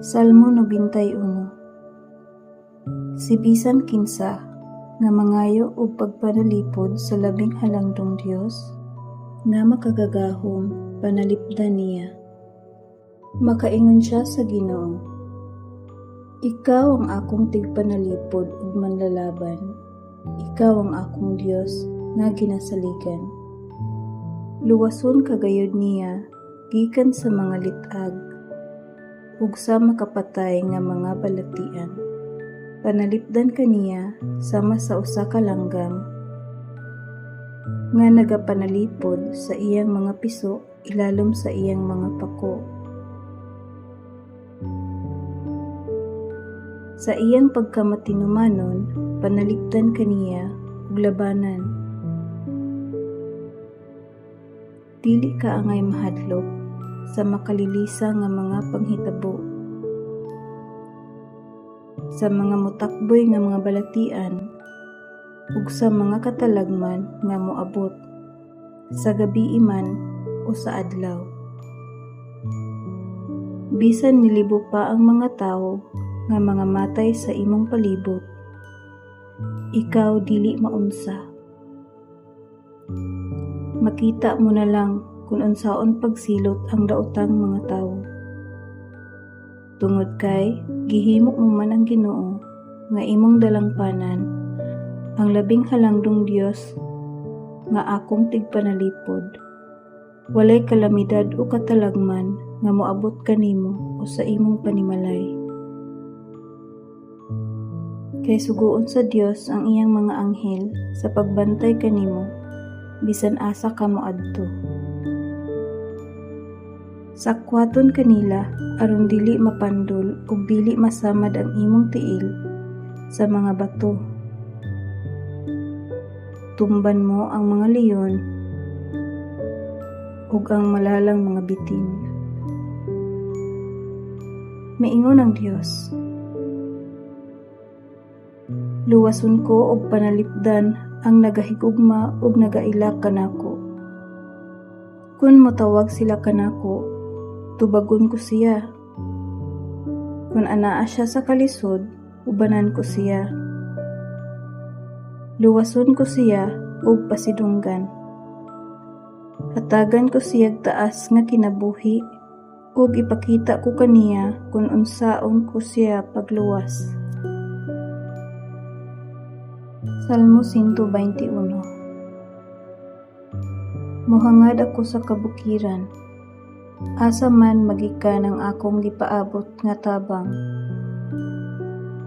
Salmo 91. Si bisan kinsa nga mangayo og pagpanalipod sa Labing Halangdong Dios nga makagagahom, panalipdan niya. Makaingon siya sa Ginoo, "Ikaw ang akong tigpanalipod ug manlalaban, ikaw ang akong Dios nga ginasaligan." Luwason ka gayud niya gikan sa mga lit-ag ug sa makapatay nga mga balatian. Panalipdan ka niya sama sa usa ka langgam nga nagapanalipod sa iyang mga piso ilalom sa iyang mga pako. Sa iyang pagkamatinumanon panalipdan ka niya ug labanan. Dili ka angay mahadlok sa makalilisa nga mga panghitabo, sa mga motakboy nga mga balatian ug sa mga katalagman nga moabot, sa gabii man o sa adlaw. Bisan nilibo pa ang mga tawo nga mga matay sa imong palibot, ikaw dili maunsa. Makita mo na lang kon unsaon pagsilot ang daotang mga tawo. Tungod kay gihimo mo man ang Ginoo nga imong dalangpanan, ang Labing Halangdong Dios nga akong tigpanalipod. Walay kalamidad o katalagman nga moabot kanimo o sa imong panimalay. Kay sugoon sa Dios ang iyang mga anghel sa pagbantay kanimo bisan asa ka moadto. Sakwaton ka nila aron dili mapandol ug dili masamad ang imong tiil sa mga bato. Tumban mo ang mga leon ug ang malalang mga bitin. Miingon ang Dios, "Luwason ko ug panalipdan ang nagahigugma ug nagaila kanako. Kun motawag sila kanako, tubagon ko siya. Kun anaa siya sa kalisod, ubanan ko siya. Luwason ko siya ug pasidunggan. Hatagan ko siyag taas nga kinabuhi ug ipakita ko kaniya kon unsaon ko siya pagluwas." Salmo 121. Mohangad ako sa kabukiran. Asa man magikan ang akong gipaabot nga tabang?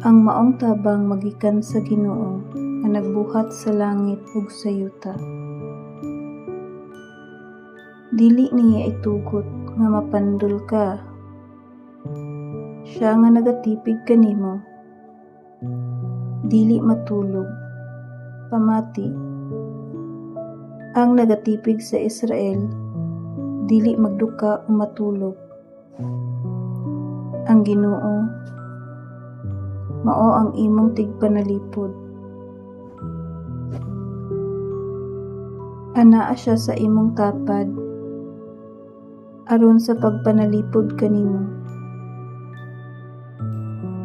Ang maong tabang magikan sa Ginoo nga nagbuhat sa langit ug sa yuta. Dili niya itugot nga mapandol ka. Siya nga nagatipig kanimo, dili matulog. Pamati! Ang nagatipig sa Israel, dili magduka o matulog. Ang Ginoo mao ang imong tigpanalipod. Anaa siya sa imong tapad aron sa pagpanalipod kanimo.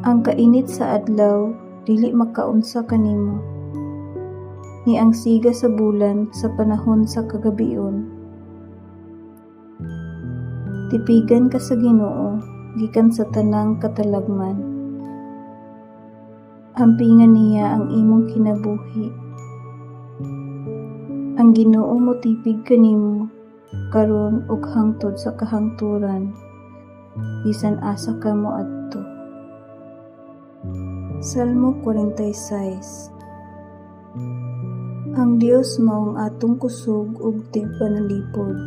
Ang kainit sa adlaw dili makaunsa kanimo, ni ang siga sa bulan sa panahon sa kagabion. Tipigan ka sa Ginoo gikan sa tanang katalagman. Ampingan niya ang imong kinabuhi. Ang Ginoo motipig kanimo karon ug hangtod sa kahangturan, bisan asa ka moadto. Salmo 46. Ang Dios mao ang atong kusog ug tigpanalipod.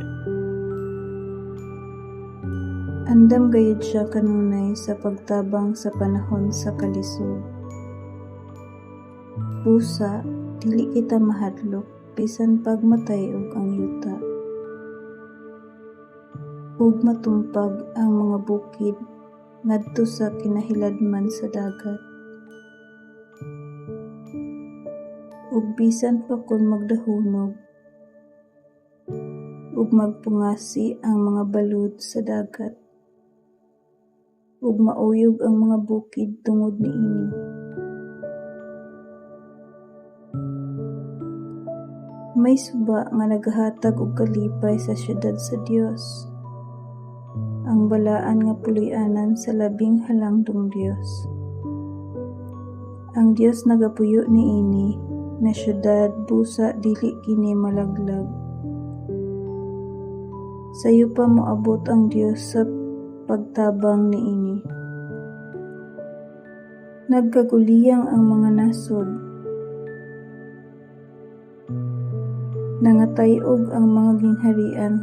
Andam gayud siya kanunay sa pagtabang sa panahon sa kalisod. Busa, dili kita mahadlok bisan pag matay-og ang yuta ug matumpag ang mga bukid ngadto sa kinahiladman sa dagat. Ug bisan pa kon magdahunog ug magpungasi ang mga balud sa dagat. Ug mauyog ang mga bukid tungod niini. May suba nga nagahatag og kalipay sa siyudad sa Dios, ang balaan nga puloy-anan sa Labing Halangdong Dios. Ang Dios nagapuyo niini nga siyudad busa dili kini malaglag. Sayo pa moabot ang Dios sa pagtabang niini. Nagkaguliyang ang mga nasod, nangatay-og ang mga gingharian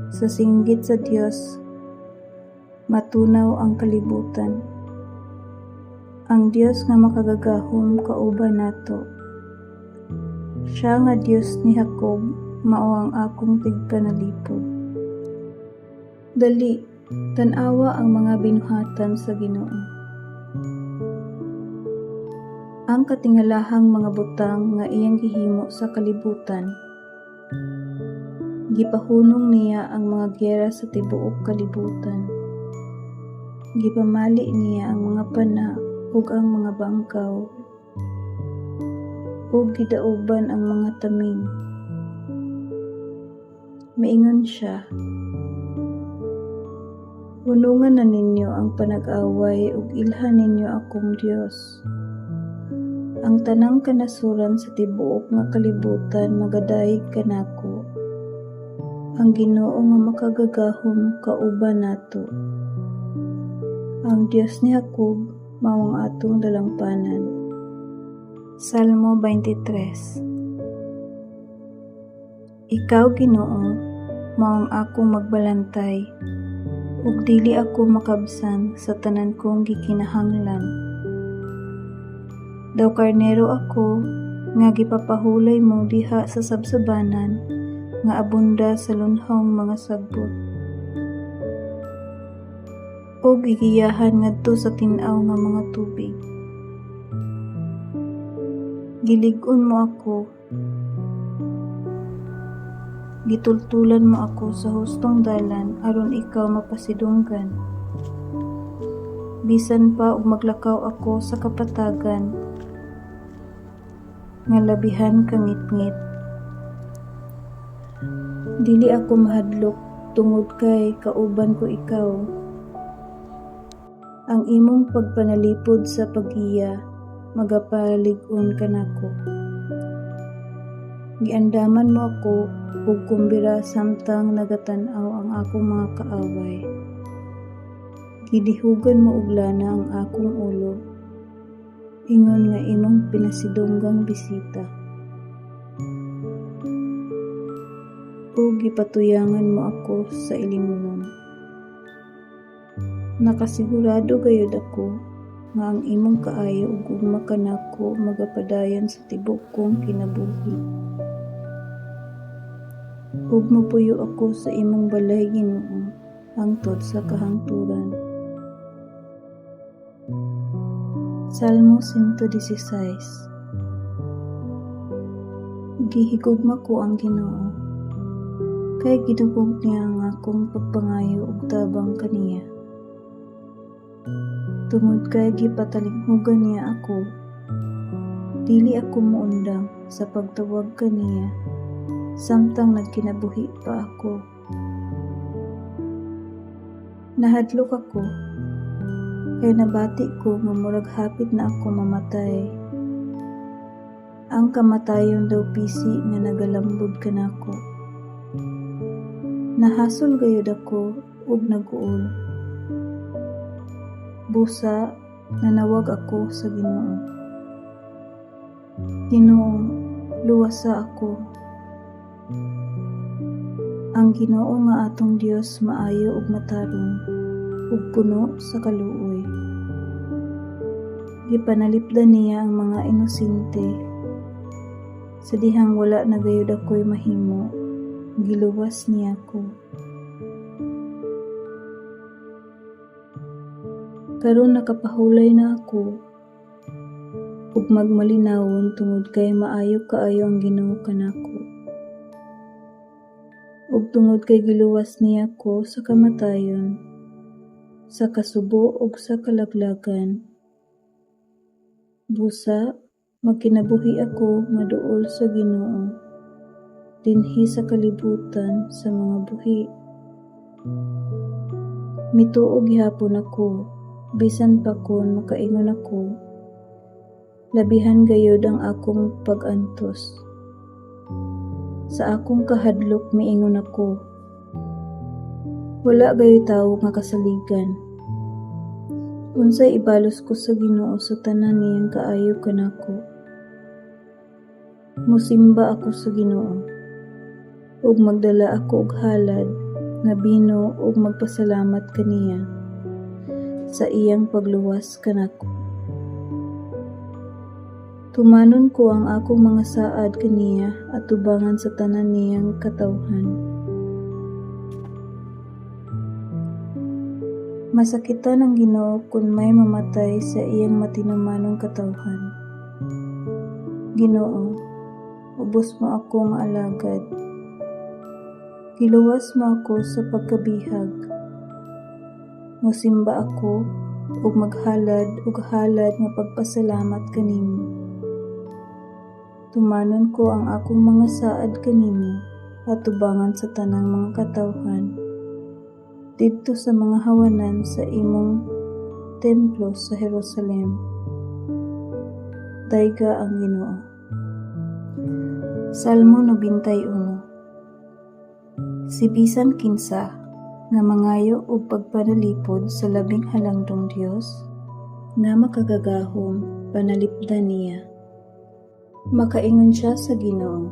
sa singgit sa Dios, matunaw ang kalibutan. Ang Dios nga makagagahom kauban nato. Siya nga Dios ni Jacob mao ang akong tigpanalipod. Dali, tan-awa ang mga binuhatan sa Ginoo. Ang katingalahang mga butang nga iyang gihimo sa kalibutan. Gipahunong niya ang mga giyera sa tibuok kalibutan. Gipamali niya ang mga pana ug ang mga bangkaw, ug gidauban ang mga taming. Miingon siya, "Hununga na ninyo ang panag-away ug ilhan ninyo akong Dios. Ang tanang kanasoran sa tibuok nga kalibutan magadayeg kanako. Ang Ginoo nga makagagahom kauban nato. Ang Dios ni Jacob mao ang atong dalangpanan." Salmo 23. Ikaw, Ginoo, mao ang akong magbalantay, ug dili ako makabsan sa tanan kong gikinahanglan. Daw karnero ako nga gipapahulay mo diha sa sabsabanan nga abunda sa lunhong mga sagbot, ug gigiyahan ngadto sa tin-aw nga mga tubig. Gilig-on mo ako, gitultulan mo ako sa hustong dalan aron ikaw mapasidunggan. Bisan pa og maglakaw ako sa kapatagan nga labihan ka ngitngit, dili ako mahadlok tungod kay kauban ko ikaw. Ang imong pagpanalipod sa paggiya magapalig-on kanako. Giandaman mo ako og kumbira samtang nagatan-aw ang akong mga kaaway. Gidihugan mo og lana ang akong ulo, ingon nga imong pinasidunggang bisita. Ug gipatuyangan mo ako sa ilimnon. Nakasigurado gayud ako nga ang imong kaayo ug gugma kanako magapadayon sa tibuok kong kinabuhi. Ug mopuyo ako sa imong balay, Ginoo, hangtod sa kahangturan. Salmo 116. Gihigugma ko ang Ginoo, kay gidungog niya ang akong pagpangayo og tabang kaniya. Tungod kay gipatalinghugan niya ako, dili ako moundang sa pagtawag kaniya samtang nagkinabuhi pa ako. Nahadlok ako, kay nabati ko nga murag hapit na ako mamatay. Ang kamatayon daw pisi nga nagalambod kanako. Nahasol gayud ako ug nag-uol. Busa nanawag ako sa Ginoo. Ginoo, luwasa ako. Ang Ginoo nga atong Dios maayo ug matarong, ug puno sa kaluoy. Gipanalipdan niya ang mga inosente. Sa dihang wala na gayud ako'y mahimo, giluwas niya ko. Karon nakapahulay na ako ug magmalinawon tungod kay maayo kaayo ang Ginoo kanako. Ug tungod kay giluwas niya ko sa kamatayon, Sa kasubo ug sa kalaglagan. Busa, magkinabuhi ako nga duol sa Ginoo, dinhi sa kalibutan sa mga buhi. Mituo gihapon ako, bisan pa kon makaingon ako, labihan gayud ang akong pag-antos. Sa akong kahadlok miingon ako, "Wala gayuy tawo nga kasaligan." Unsay ibalos ko sa Ginoo sa tanan niyang kaayo kanako? Mosimba ako sa Ginoo, ug magdala ako og halad nga bino ug magpasalamat kaniya sa iyang pagluwas kanako. Tumanon ko ang akong mga saad kaniya atubangan sa tanan niyang katawhan. Masakitan ang Ginoo kon may mamatay sa iyang matinumanong katawhan. Ginoo, ubos mo ako nga alagad. Giluwas mo ako sa pagkabihag. Mosimba ako ug maghalad og halad nga pagpasalamat kanimo. Tumanon ko ang akong mga saad kanimo atubangan sa tanang mga katawhan, didto sa mga hawanan sa imong templo sa Jerusalem. Dayga ang Ginoo. Salmo 91. Si bisan kinsa nga mangayo og pagpanalipod sa Labing Halangdong Dios nga makagagahom, panalipdan niya. Makaingon siya sa Ginoo,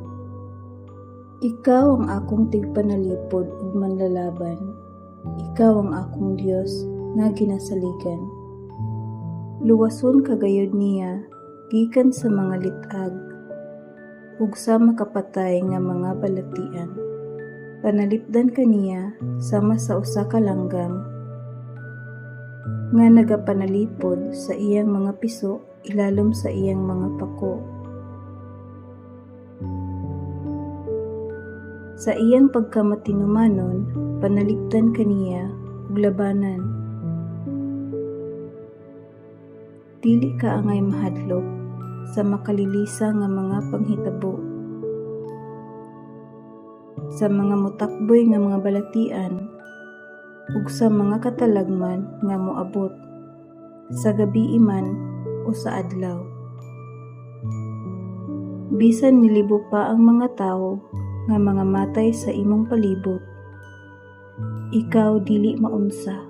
"Ikaw ang akong tigpanalipod ug manlalaban. Ikaw ang akong Dios nga ginasaligan." Luwason ka gayud niya gikan sa mga lit-ag ug sa makapatay nga mga balatian. Panalipdan ka niya sama sa usa ka langgam nga nagapanalipod sa iyang mga piso ilalom sa iyang mga pako. Sa iyang pagkamatinumanon, panalipdan ka niya ug labanan. Dili ka angay mahadlok sa makalilisa nga mga panghitabo, sa mga motakboy nga mga balatian, ug sa mga katalagman nga moabot, sa gabii man o sa adlaw. Bisan nilibo pa ang mga tawo nga mga matay sa imong palibot, ikaw dili maunsa.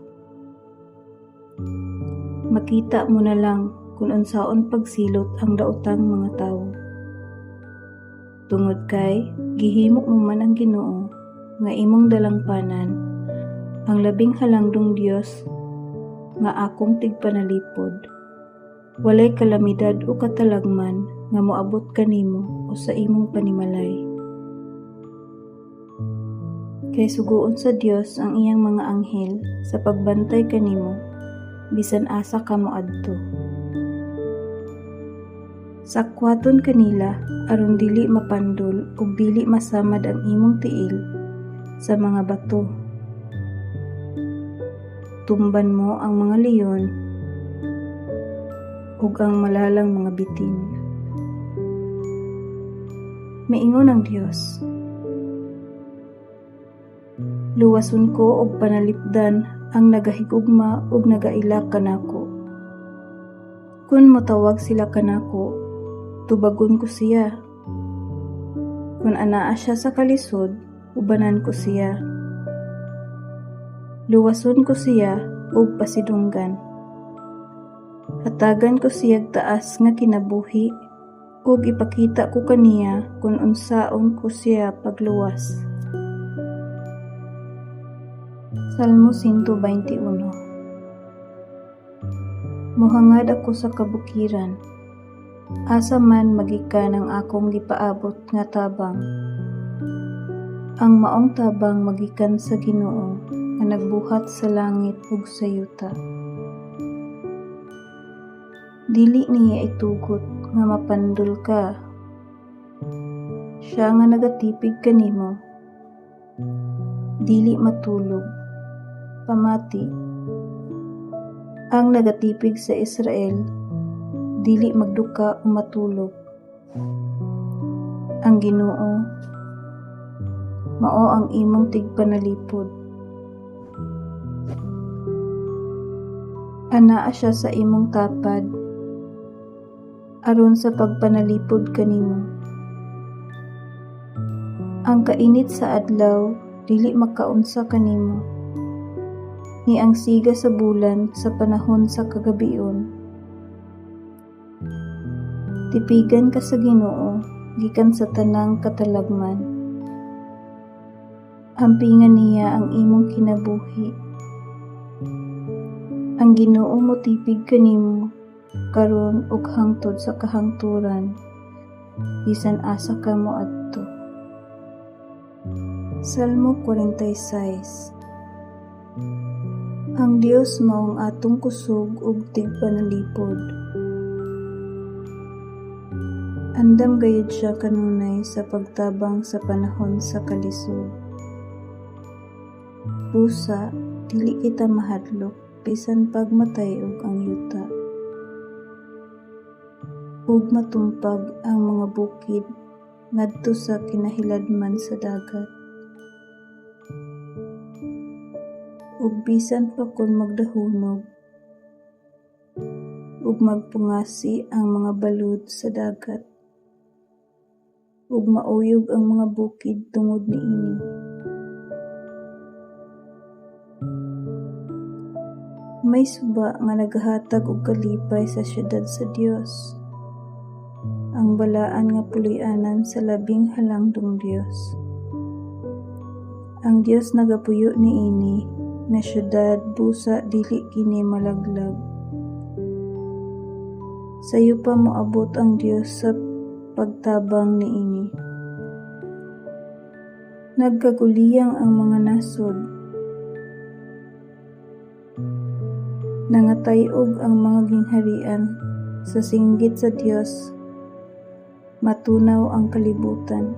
Makita mo na lang kung unsaon pagsilot ang daotang mga tawo. Tungod kay gihimo mo man ang Ginoo nga imong dalangpanan, ang Labing Halangdong Dios nga akong tigpanalipod. Walay kalamidad o katalagman nga moabot kanimo o sa imong panimalay. Kay sugoon sa Dios ang iyang mga anghel sa pagbantay kanimo bisan asa ka moadto. Sakwaton kanila aron dili mapandol ug dili masamad ang imong tiil sa mga bato. Tumban mo ang mga leon ug ang malalang mga bitin. Miingon ang Dios, "Luwason ko og panalipdan ang nagahigugma ug nagailak kanako. Kun motawag sila kanako, tubagon ko siya. Kun anaa siya sa kalisod, ubanan ko siya. Luwason ko siya ug pasidunggan. Hatagan ko siyag taas nga kinabuhi ug ipakita ko kaniya kun unsaon ko siya pagluwas." Salmo 121. Mohangad ako sa kabukiran. Asa man magikan ang akong gipaabot nga tabang? Ang maong tabang magikan sa Ginoo nga nagbuhat sa langit ug sa yuta. Dili niya itugot nga mapandol ka. Siya nga nagatipig kanimo, dili matulog. Pamati, Ang nagatipig sa Israel dili magduka o matulog. Ang Ginoo mao ang imong tigpanalipod. Anaa siya sa imong tapad aron sa pagpanalipod kanimo. Ang kainit sa adlaw dili makaunsa kanimo, ni ang siga sa bulan sa panahon sa kagabhion. Tipigan ka sa Ginoo gikan sa tanang katalagman. Ampinga niya ang imong kinabuhi. Ang Ginoo motipig kanimo karon ug hangtod sa kahangturan, bisan asa ka moadto. Salmo 46. Ang Dios mao ang atong kusog ug tigpanalipod. Andam gayud siya kanunay sa pagtabang sa panahon sa kalisod. Busa, dili kita mahadlok bisan pag matay-og ang yuta ug matumpag ang mga bukid ngadto sa kinahiladman sa dagat. Ug bisan pa kon magdahunog ug magpungasi ang mga balud sa dagat ug mauyog ang mga bukid tungod niini. May suba nga nagahatag og kalipay sa syudad sa Dios, ang balaan nga puloy-anan sa Labing Halangdong Dios. Ang Dios nagapuyo niini nga syudad busa dili kini malaglag. Sayo pa moabot ang Dios sa pagtabang niini. Nagkaguliyang ang mga nasod, nangatay-og ang mga gingharian sa singgit sa Dios, matunaw ang kalibutan.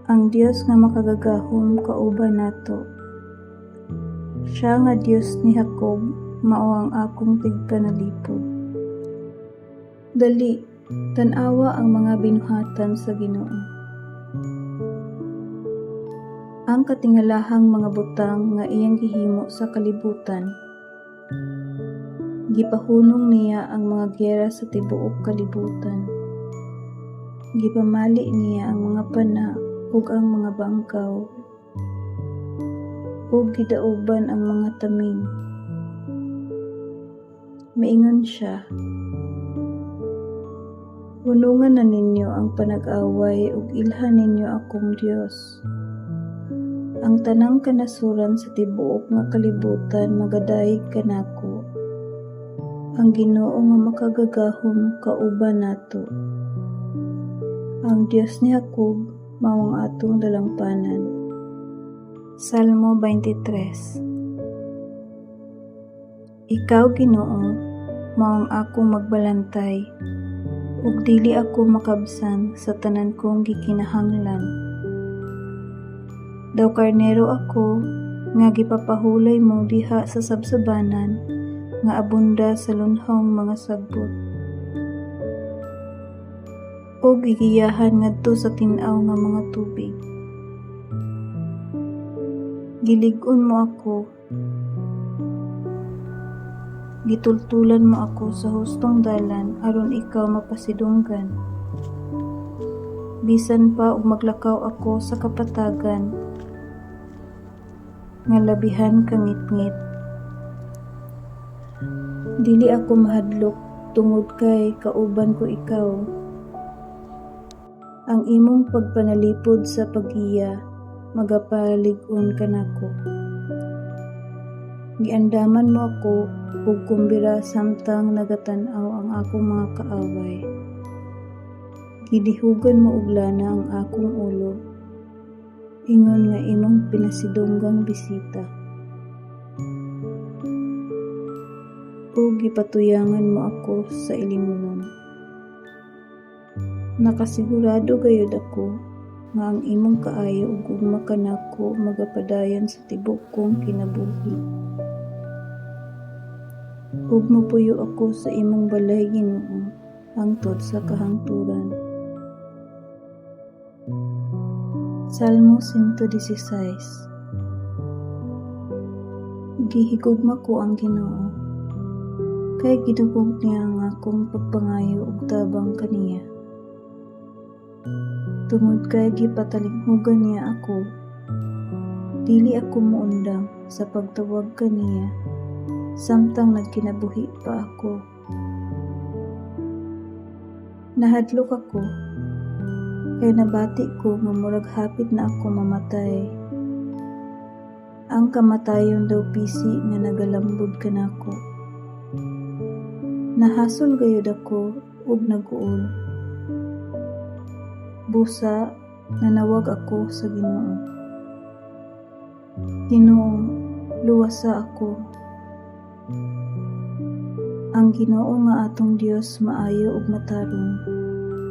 Ang Dios nga makagagahom kauban nato. Siya nga Dios ni Jacob mao ang akong tigpanalipod. Dali, tan-awa ang mga binuhatan sa Ginoo. Ang katingalahang mga butang nga iyang gihimo sa kalibutan. Gipahunong niya ang mga giyera sa tibuok kalibutan. Gipamali niya ang mga pana ug ang mga bangkaw, ug gidauban ang mga taming. Miingon siya, "Hunungan na ninyo ang panag-away ug ilhan ninyo akong Dios. Ang tanang kanasuran sa tibuok nga kalibutan magadayeg kanako. Ang Ginoo nga makagagahom kauban nato. Ang Dios ni Jacob mao ang atong dalangpanan." Salmo 23. Ikaw, Ginoo, mao ang akong magbalantay, ug dili ako makabsan sa tanan kong gikinahanglan. Daw karnero ako nga gipapahulay mo diha sa sabsabanan nga abunda sa lunhong mga sagbot, ug gigiyahan ngadto sa tin-aw nga mga tubig. Gilig-on mo ako, gitultulan mo ako sa hustong dalan aron ikaw mapasidunggan. Bisan pa og maglakaw ako sa kapatagan nga labihan ka ngitngit, dili ako mahadlok tungod kay kauban ko ikaw. Ang imong pagpanalipod sa paggiya magapalig-on kanako. Giandaman mo ako og kumbira samtang nagatan-aw ang akong mga kaaway. Gidihugan mo og lana ang akong ulo, ingon nga imong pinasidunggang bisita. Ug gipatuyangan mo ako sa ilimnon. Nakasigurado gayud ako nga ang imong kaayo ug gugma kanako magapadayon sa tibuok kong kinabuhi. Ug mopuyo ako sa imong balay, Ginoo, hangtod sa kahangturan. Salmo 116. Gihigugma ko ang Ginoo, kay gidungog niya ang akong pagpangayo og tabang kaniya. Tungod kay gipatalinghugan niya ako, dili ako moundang sa pagtawag kaniya samtang nagkinabuhi pa ako. Nahadlok ako, kay nabati ko nga murag hapit na ako mamatay. Ang kamatayon daw pisi nga nagalambod kanako. Nahasol gayud ako ug nag-uol. Busa nanawag ako sa Ginoo. Ginoo, luwasa ako. Ang Ginoo nga atong Dios maayo ug matarong,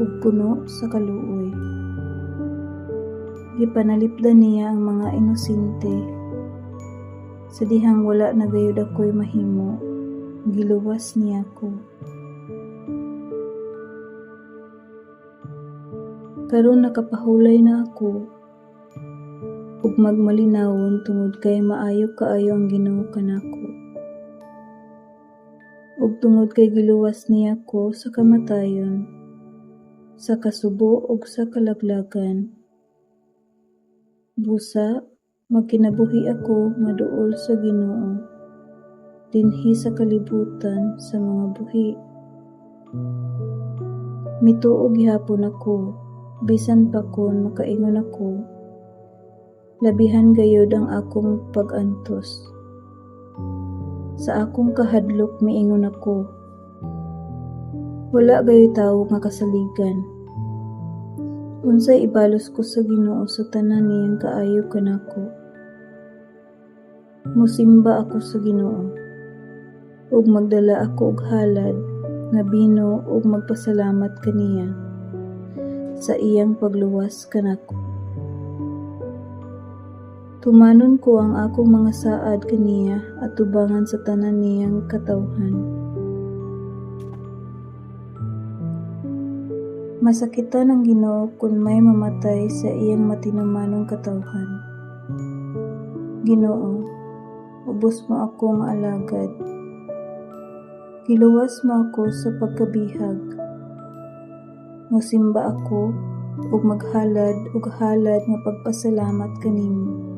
ug puno sa kaluoy. Gipanalipdan niya ang mga inosente. Sa dihang wala na gayud ako'y mahimo, giluwas niya ako. Karon nakapahulay na ako ug magmalinawon tungod kay maayo kaayo ang Ginoo kanako. Ug tungod kay giluwas niya ko sa kamatayon, sa kasubo ug sa kalaglagan. Busa magkinabuhi ako nga duol sa Ginoo dinhi sa kalibutan sa mga buhi. Mituo gihapon ako, bisan pa kon makaingon ako, labihan gayud ang akong pag-antos. Sa akong kahadlok miingon ako, wala gayoy tawo nga kasaligan. Unsay ibalos ko sa Ginoo sa tanan niyang kaayo kanako? Mosimba ako sa Ginoo, ug magdala ako og halad nga bino ug magpasalamat kaniya sa iyang pagluwas kanako. Tumanon ko ang akong mga saad kaniya atubangan sa tanan niyang katawhan. Masakitan ang Ginoo kon may mamatay sa iyang matinumanong katawhan. Ginoo, ubos mo ako nga alagad. Giluwas mo ako sa pagkabihag. Mosimba ako ug maghalad og halad nga pagpasalamat kanimo.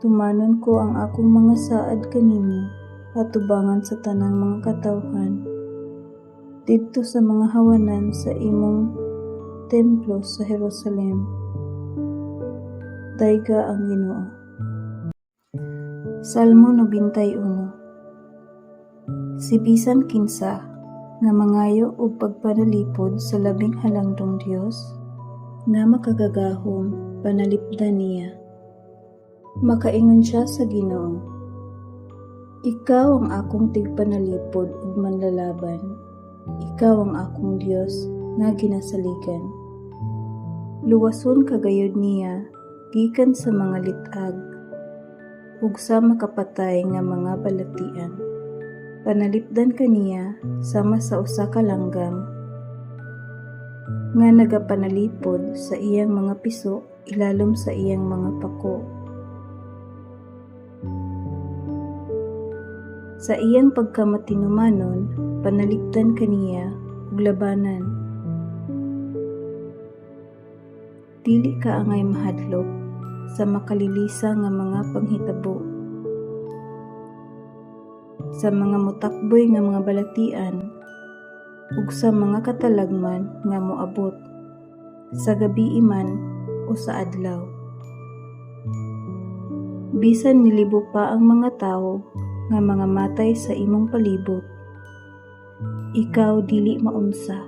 Tumanon ko ang akong mga saad kanimo atubangan sa tanang mga katawhan didto sa mga hawanan sa imong templo sa Jerusalem. Dayga ang Ginoo. Salmo 91. Si bisan kinsa nga mangayo og pagpanalipod sa labing halangdong Dios nga makagagahom, panalipdan niya. Makaingon siya sa Ginoo, Ikaw ang akong tigpanalipod ug manlalaban. Ikaw ang akong Dios nga ginasaligan. Luwason ka gayud niya gikan sa mga lit-ag ug sa makapatay nga mga balatian. Panalipdan ka niya sama sa usa ka langgam nga nagapanalipod sa iyang mga piso ilalom sa iyang mga pako. Sa iyang pagkamatinumanon, panalipdan ka niya ug labanan. Dili ka angay mahadlok sa makalilisa nga mga panghitabo, sa mga motakboy nga mga balatian, ug sa mga katalagman nga moabot, sa gabii man o sa adlaw. Bisan nilibo pa ang mga tawo nga mga matay sa imong palibot, ikaw dili maunsa.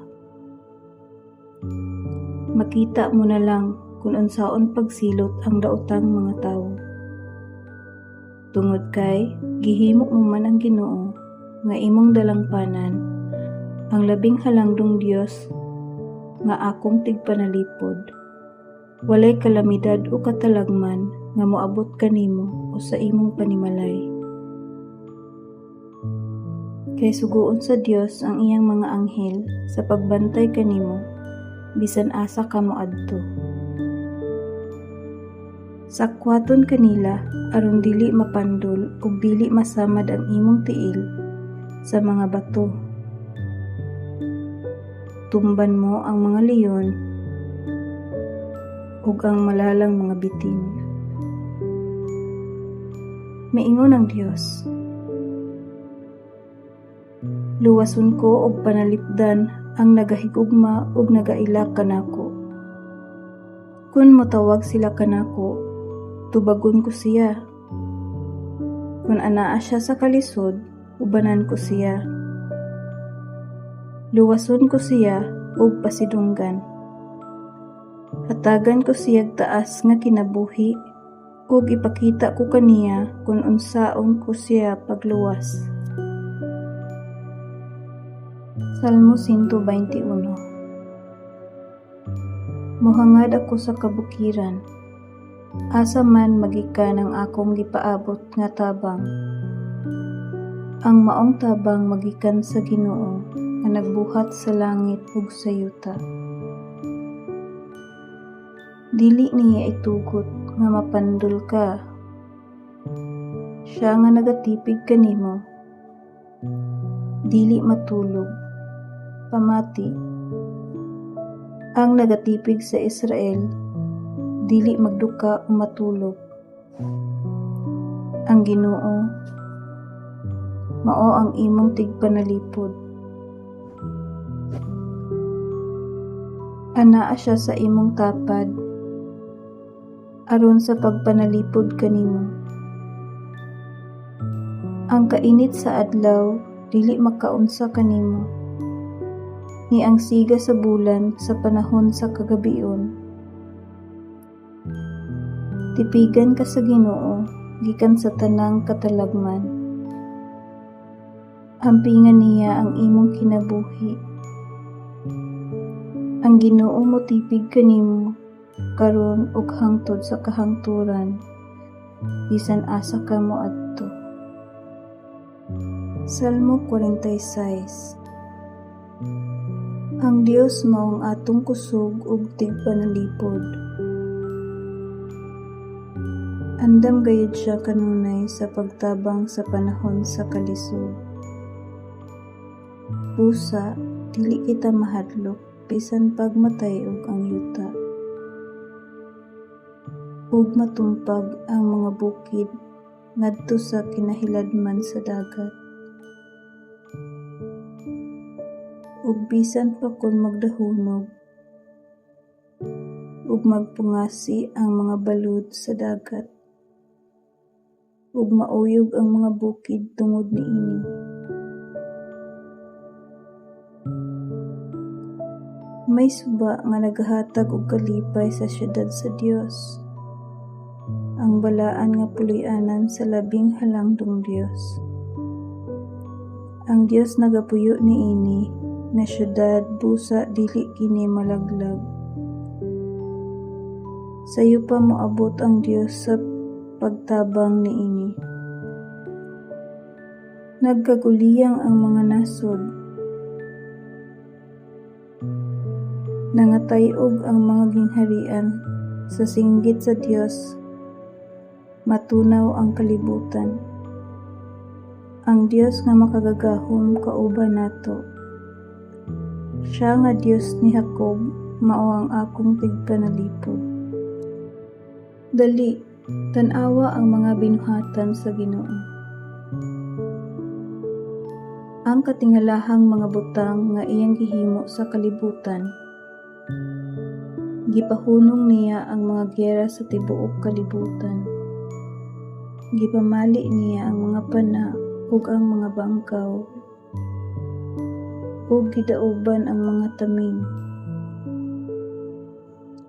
Makita mo na lang kung unsaon pagsilot ang daotang mga tawo. Tungod kay gihimo mo man ang Ginoo nga imong dalangpanan, ang labing halangdong Dios nga akong tigpanalipod. Walay kalamidad o katalagman nga moabot kanimo o sa imong panimalay. Kay sugoon sa Dios ang iyang mga anghel sa pagbantay kanimo bisan asa ka moadto. Sakwaton ka nila aron dili mapandol ug dili masamad ang imong tiil sa mga bato. Tumban mo ang mga leon ug ang malalang mga bitin. Miingon ang Dios, Luwason ko og panalipdan ang nagahigugma ug nagaila kanako. Kun motawag sila kanako, tubagon ko siya. Kun anaa siya sa kalisod, ubanan ko siya. Luwason ko siya ug pasidunggan. Hatagan ko siyag taas nga kinabuhi ug ipakita ko kaniya kon unsaon ko siya pagluwas. Salmo 121. Mohangad ako sa kabukiran. Asa man magikan ang akong gipaabot nga tabang? Ang maong tabang magikan sa Ginoo nga nagbuhat sa langit ug sa yuta. Dili niya itugot nga mapandol ka. Siya nga nagatipig kanimo, dili matulog. Pamati! Ang nagatipig sa Israel, dili magduka o matulog. Ang Ginoo mao ang imong tigpanalipod. Anaa siya sa imong tapad aron sa pagpanalipod kanimo. Ang kainit sa adlaw dili makaunsa kanimo, ni ang siga sa bulan sa panahon sa kagabion. Tipigan ka sa Ginoo gikan sa tanang katalagman. Ampingan niya ang imong kinabuhi. Ang Ginoo motipig kanimo karon ug hangtod sa kahangturan, bisan asa ka moadto. Salmo 46. Ang Dios mao ang atong kusog ug tigpanalipod. Andam gayud siya kanunay sa pagtabang sa panahon sa kalisod. Busa, dili kita mahadlok bisan pag matay-og ang yuta ug matumpag ang mga bukid ngadto sa kinahiladman sa dagat. Ug bisan pa kon magdahunog ug magpungasi ang mga balud sa dagat ug mauyog ang mga bukid tungod niini. May suba nga nagahatag og kalipay sa syudad sa Dios, ang balaan nga puloy-anan sa Labing Halangdong Dios. Ang Dios nagapuyo niini nga syudad busa dili kini malaglag. Sayo pa moabot ang Dios sa pagtabang niini. Nagkaguliyang ang mga nasod, nangatay-og ang mga gingharian sa singgit sa Dios, matunaw ang kalibutan. Ang Dios nga makagagahom kauban nato. Siya nga Dios ni Jacob mao ang akong tigpanalipod. Dali, tan-awa ang mga binuhatan sa Ginoo. Ang katingalahang mga butang nga iyang gihimo sa kalibutan. Gipahunong niya ang mga giyera sa tibuok kalibutan. Gipamali niya ang mga pana ug ang mga bangkaw, ug gidauban ang mga taming.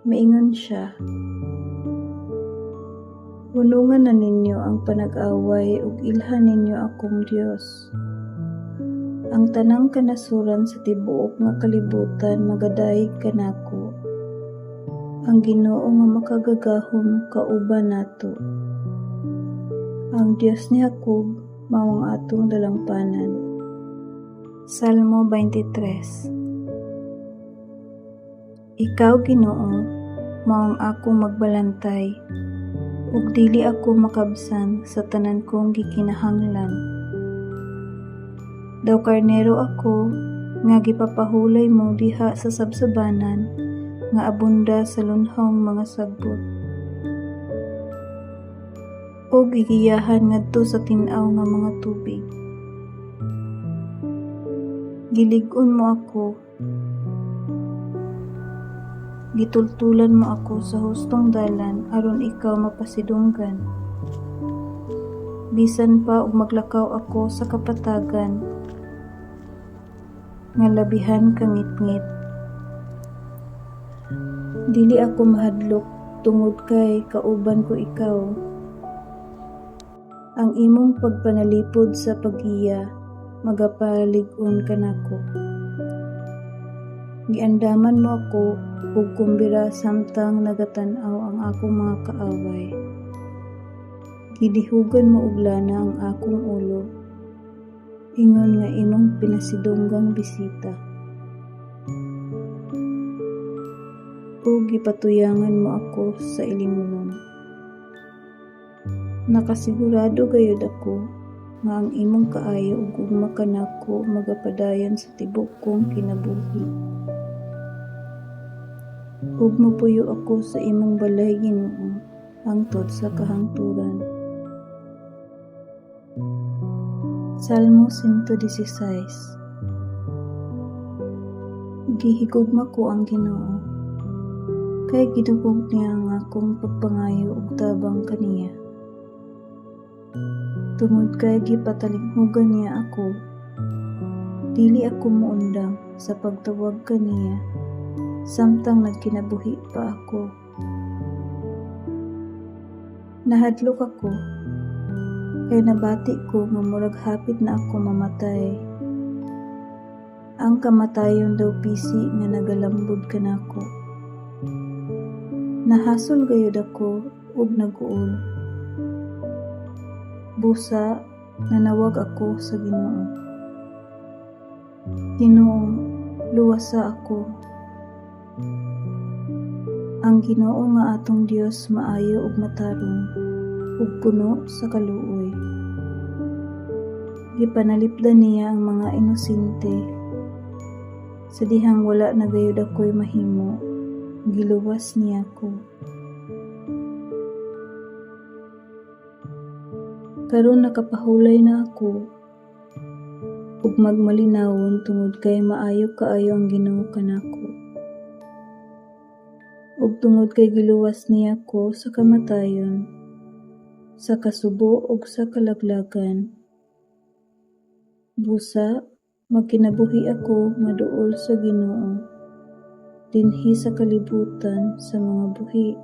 Miingon siya, Hunungan na ninyo ang panag-away ug ilhan ninyo akong Dios. Ang tanang kanasuran sa tibuok nga kalibutan magadayeg kanako. Ang Ginoo nga makagagahom kauban nato. Ang Dios ni Jacob mao ang atong dalangpanan. Salmo 23. Ikaw, Ginoo, mao ang akong magbalantay, ug dili ako makabsan sa tanan kong gikinahanglan. Daw karnero ako nga gipapahulay mo diha sa sabsabanan nga abunda sa lunhong mga sagbot, ug gigiyahan ngadto sa tin-aw nga mga tubig. Gilig-on mo ako, gitultulan mo ako sa hustong dalan aron ikaw mapasidunggan. Bisan pa og maglakaw ako sa kapatagan nga labihan ka ngitngit, dili ako mahadlok tungod kay kauban ko ikaw. Ang imong pagpanalipod sa paggiya magapalig-on kanako. Giandaman mo ako og kumbira samtang nagatan-aw ang akong mga kaaway. Gidihugan mo og lana ang akong ulo, ingon nga imong pinasidunggang bisita. Ug gipatuyangan mo ako sa ilimnon. Nakasigurado gayud ako nga ang imong kaayo ug gugma kanako magapadayon sa tibuok kong kinabuhi. Ug mopuyo ako sa imong balay, Ginoo, hangtod sa kahangturan. Salmo 116. Gihigugma ko ang Ginoo, kay gidungog niya ang akong pagpangayo og tabang kaniya. Tungod kay gipatalinghugan niya ako, dili ako moundang sa pagtawag kaniya samtang nagkinabuhi pa ako. Nahadlok ako, kay nabati ko nga murag hapit na ako mamatay. Ang kamatayon daw pisi nga nagalambod kanako. Nahasol gayud ako ug nag-uol. Busa, nanawag ako sa Ginoo. Ginoo, luwasa ako. Ang Ginoo nga atong Dios maayo ug matarong, ug puno sa kaluoy. Gipanalipdan niya ang mga inosente. Sa dihang wala na gayud ako'y mahimo, giluwas niya ako. Karon nakapahulay na ako ug magmalinawon tungod kay maayo kaayo ang Ginoo kanako. Ug tungod kay giluwas niya ko sa kamatayon, sa kasubo ug sa kalaglagan. Busa, magkinabuhi ako nga duol sa Ginoo, dinhi sa kalibutan sa mga buhi.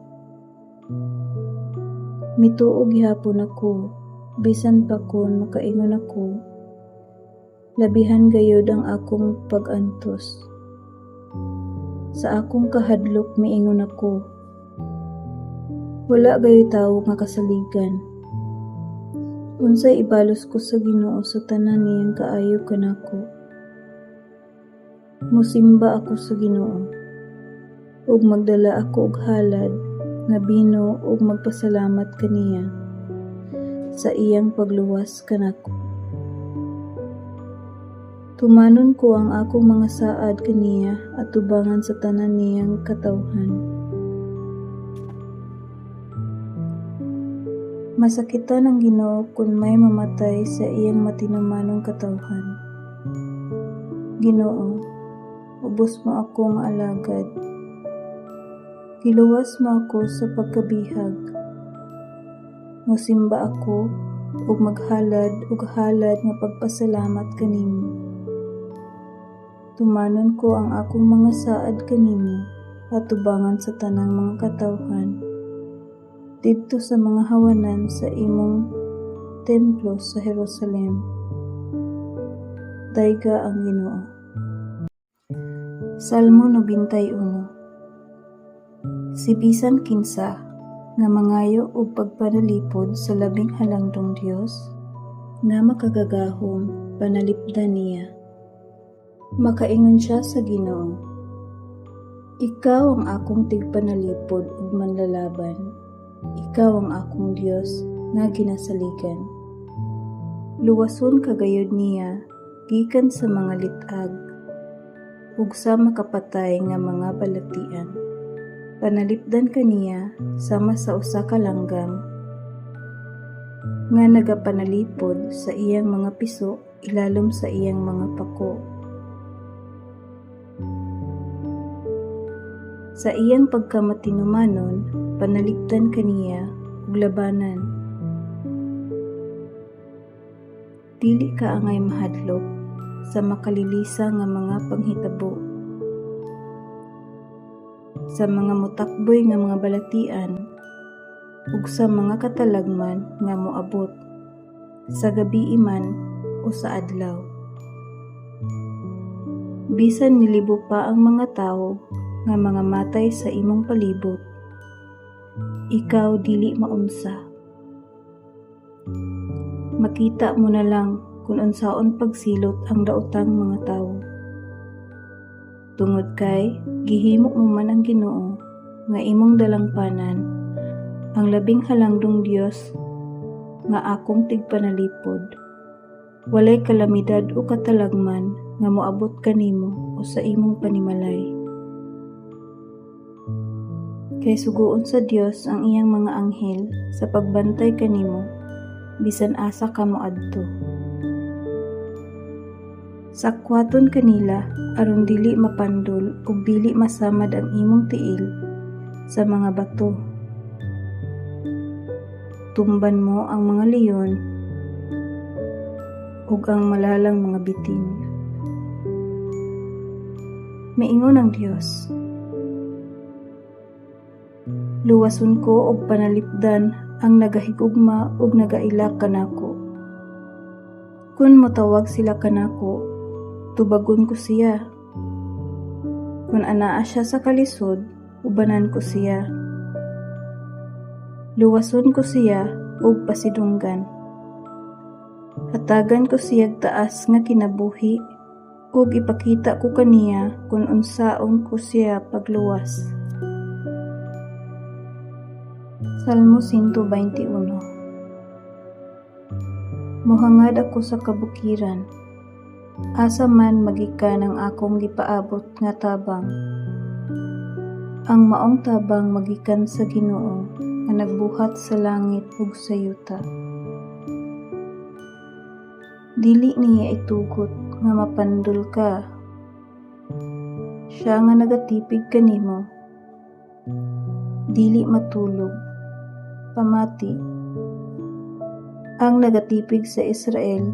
Mituo gihapon ako, bisan pa kon makaingon ako, labihan gayud ang akong pag-antos. Sa akong kahadlok miingon ako, wala gayoy tawo nga kasaligan. Unsay ibalos ko sa Ginoo sa tanan niyang kaayo kanako? Mosimba ako sa Ginoo, ug magdala ako og halad nga bino ug magpasalamat kaniya sa iyang pagluwas kanako. Tumanon ko ang akong mga saad kaniya atubangan sa tanan niyang katawhan. Masakitan ang Ginoo kun may mamatay sa iyang matinumanong katawhan. Ginoo, ubos mo ako nga alagad. Giluwas mo ako sa pagkabihag. Mosimba ako ug maghalad og halad nga pagpasalamat kanimo. Tumanon ko ang akong mga saad kanimo atubangan sa tanang mga katawhan didto sa mga hawanan sa imong templo sa Jerusalem. Dayga ang Ginoo. Salmo 91. Si bisan kinsa nga mangayo og pagpanalipod sa labing halangdong Dios nga makagagahom, panalipdan niya. Makaingon siya sa Ginoo, "Ikaw ang akong tigpanalipod ug manlalaban, ikaw ang akong Dios nga ginasaligan." Luwason ka gayud niya gikan sa mga lit-ag ug sa makapatay nga mga balatian. Panalipdan ka niya sama sa usa ka langgam nga nagapanalipod sa iyang mga piso ilalom sa iyang mga pako. Sa iyang pagkamatinumanon panalipdan ka niya ug labanan. Dili ka angay mahadlok sa makalilisa nga mga panghitabo, sa mga motakboy nga mga balatian ug sa mga katalagman nga moabot, sa gabii man o sa adlaw. Bisan nilibo pa ang mga tawo nga mga matay sa imong palibot, ikaw dili maunsa. Makita mo na lang kung unsaon pagsilot ang daotang mga tawo. Tungod kay gihimo mo man ang Ginoo nga imong dalangpanan, ang Labing Halangdong Dios nga akong tigpanalipod. Walay kalamidad o katalagman nga moabot kanimo o sa imong panimalay. Kay sugoon sa Dios ang iyang mga anghel sa pagbantay kanimo bisan asa ka moadto. Sakwaton ka nila aron dili mapandol ug dili masamad ang imong tiil sa mga bato. Tumban mo ang mga leon ug ang malalang mga bitin. Miingon ang Dios, "Luwason ko og panalipdan ang nagahigugma ug nagaila kanako. Kun motawag sila kanako, tubagon ko siya. Kun anaa siya sa kalisod, ubanan ko siya. Luwason ko siya ug pasidunggan. Hatagan ko siyag taas nga kinabuhi ug ipakita ko kaniya kun unsaon ko siya pagluwas." Salmo 121. Mohangad ako sa kabukiran. Asa man magikan ang akong gipaabot nga tabang? Ang maong tabang magikan sa Ginoo nga nagbuhat sa langit ug sa yuta. Dili niya itugot nga mapandol ka. Siya nga nagatipig kanimo, dili matulog. Pamati! Ang nagatipig sa Israel,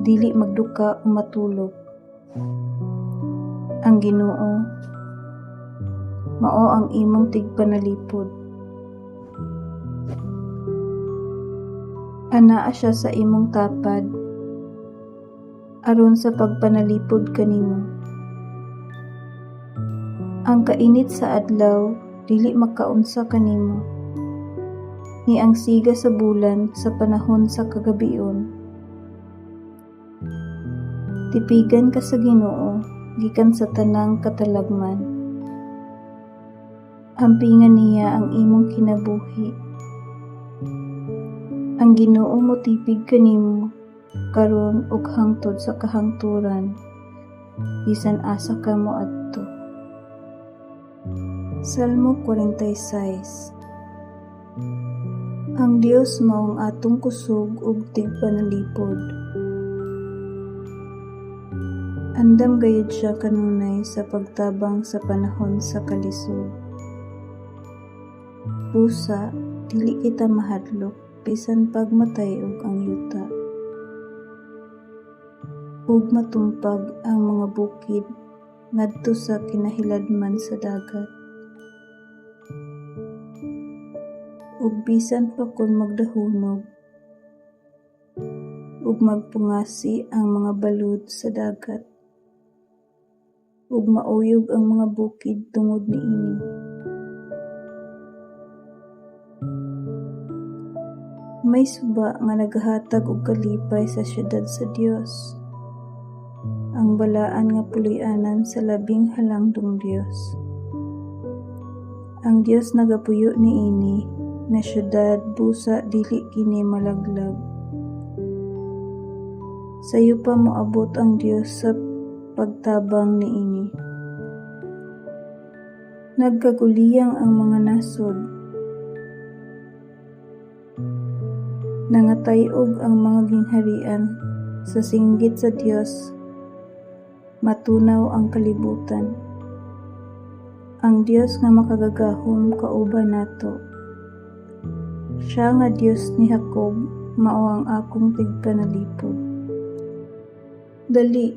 dili magduka o matulog. Ang Ginoo mao ang imong tigpanalipod. Anaa siya sa imong tapad aron sa pagpanalipod kanimo. Ang kainit sa adlaw dili makaunsa kanimo, ni ang siga sa bulan sa panahon sa kagabion. Tipigan ka sa Ginoo gikan sa tanang katalagman. Ampingan niya ang imong kinabuhi. Ang Ginoo motipig kanimo karon ug hangtod sa kahangturan, bisan asa ka moadto. Salmo 46. Ang Dios mao ang atong kusog ug tigpanalipod. Andam gayud siya kanunay sa pagtabang sa panahon sa kalisod. Busa, dili kita mahadlok bisan pag matay-og ang yuta ug matumpag ang mga bukid ngadto sa kinahiladman sa dagat. Ug bisan pa kon magdahunog ug magpungasi ang mga balud sa dagat ug mauyog ang mga bukid tungod niini. May suba nga nagahatag og kalipay sa siyudad sa Dios, Ang balaan nga puloy-anan sa Labing Halangdong Dios. Ang Dios nagapuyo niini nga syudad busa dili kini malaglag. Sayo pa moabot ang Dios sa pagtabang niini. Nagkaguliyang ang mga nasod, nangatay-og ang mga gingharian sa singgit sa Dios, matunaw ang kalibutan. Ang Dios nga makagagahom kauban nato. Siya nga Dios ni Jacob mao ang akong tigpanalipod. Dali,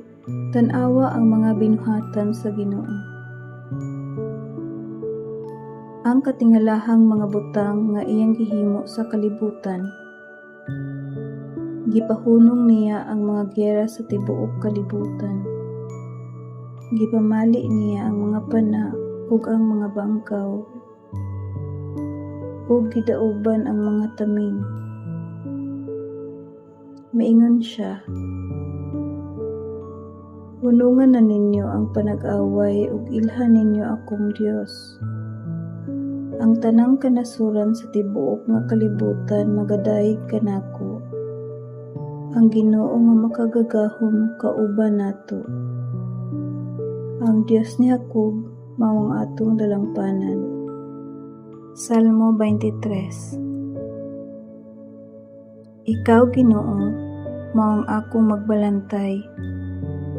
tan-awa ang mga binuhatan sa Ginoo. Ang katingalahang mga butang nga iyang gihimo sa kalibutan. Gipahunong niya ang mga giyera sa tibuok kalibutan. Gipamali niya ang mga pana ug ang mga bangkaw, ug gidauban ang mga taming. Miingon siya, "Hunungan na ninyo ang panag-away ug ilhan ninyo akong Dios. Ang tanang kanasuran sa tibuok nga kalibutan magadayeg kanako. Ang Ginoo nga makagagahom kauban nato. Ang Dios ni Jacob mao ang atong dalangpanan." Salmo 23. Ikaw, Ginoo, mao ang akong magbalantay,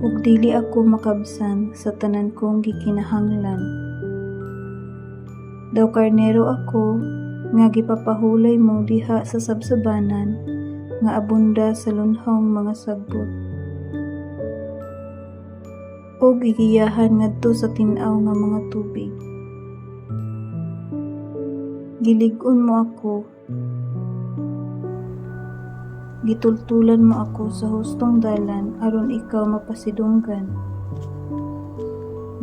ug dili ako makabsan sa tanan kong gikinahanglan. Daw karnero ako nga gipapahulay mo diha sa sabsabanan nga abunda sa lunhong mga sagbot, ug gigiyahan ngadto sa tin-aw nga mga tubig. Gilig-on mo ako, gitultulan mo ako sa hustong dalan aron ikaw mapasidunggan.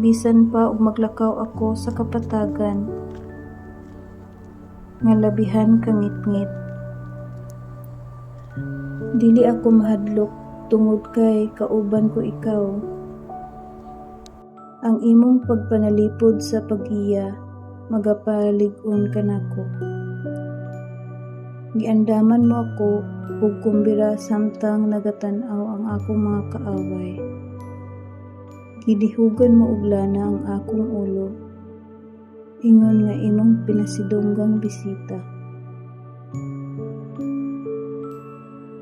Bisan pa og maglakaw ako sa kapatagan nga labihan ka ngitngit, dili ako mahadlok tungod kay kauban ko ikaw. Ang imong pagpanalipod sa paggiya magapalig-on kanako. Giandaman mo ako og kumbira samtang nagatan-aw ang akong mga kaaway. Gidihugan mo og lana ang akong ulo, ingon nga imong pinasidunggang bisita.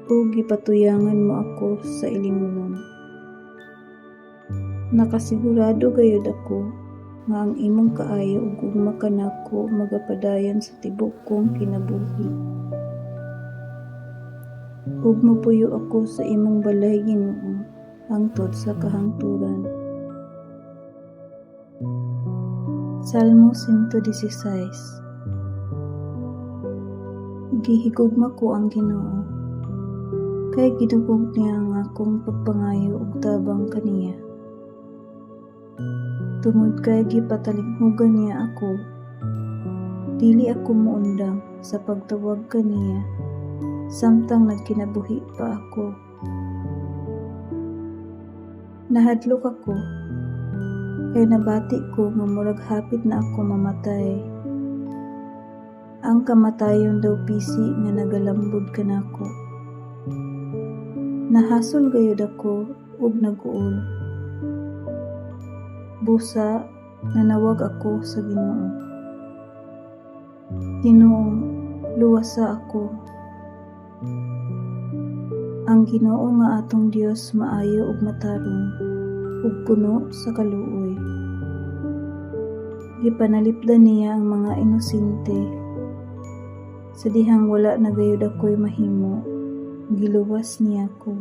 Ug gipatuyangan mo ako sa ilimnon. Nakasigurado gayud ako nga ang imong kaayo ug gugma kanako magapadayon sa tibuok kong kinabuhi. Ug mopuyo ako sa imong balay, Ginoo, hangtod sa kahangturan. Salmo 116. Gihigugma ko ang Ginoo, kay gidungog niya ang akong pagpangayo og tabang kaniya. Tungod kay gipatalinghugan niya ako, dili ako moundang sa pagtawag kaniya samtang nagkinabuhi pa ako. Nahadlok ako, kay nabati ko nga murag hapit na ako mamatay. Ang kamatayon daw pisi nga nagalambod kanako. Nahasol gayud ako ug nag-uol. Busa, nanawag ako sa Ginoo. Ginoo, luwasa ako. Ang Ginoo nga atong Dios maayo ug matarong, ug puno sa kaluoy. Gipanalipdan niya ang mga inosente. Sa dihang wala na gayud ako'y mahimo, giluwas niya ko.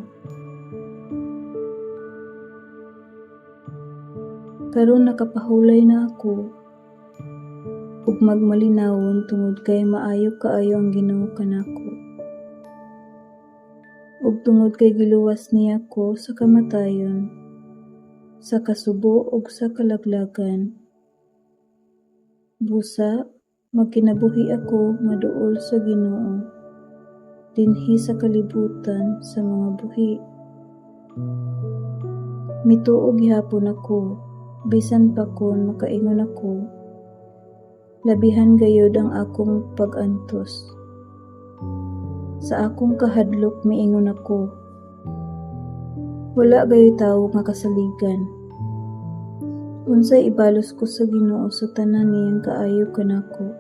Karon nakapahulay na ako ug magmalinawon tungod kay maayo kaayo ang Ginoo kanako. Ug tungod kay giluwas niya ko sa kamatayon, sa kasubo ug sa kalaglagan. Busa, magkinabuhi ako nga duol sa Ginoo, dinhi sa kalibutan sa mga buhi. Mituo gihapon ako, bisan pa kon makaingon ako, labihan gayud ang akong pag-antos. Sa akong kahadlok miingon ako, "Wala gayuy tawo nga kasaligan." Unsay ibalos ko sa Ginoo sa tanan niyang kaayo kanako?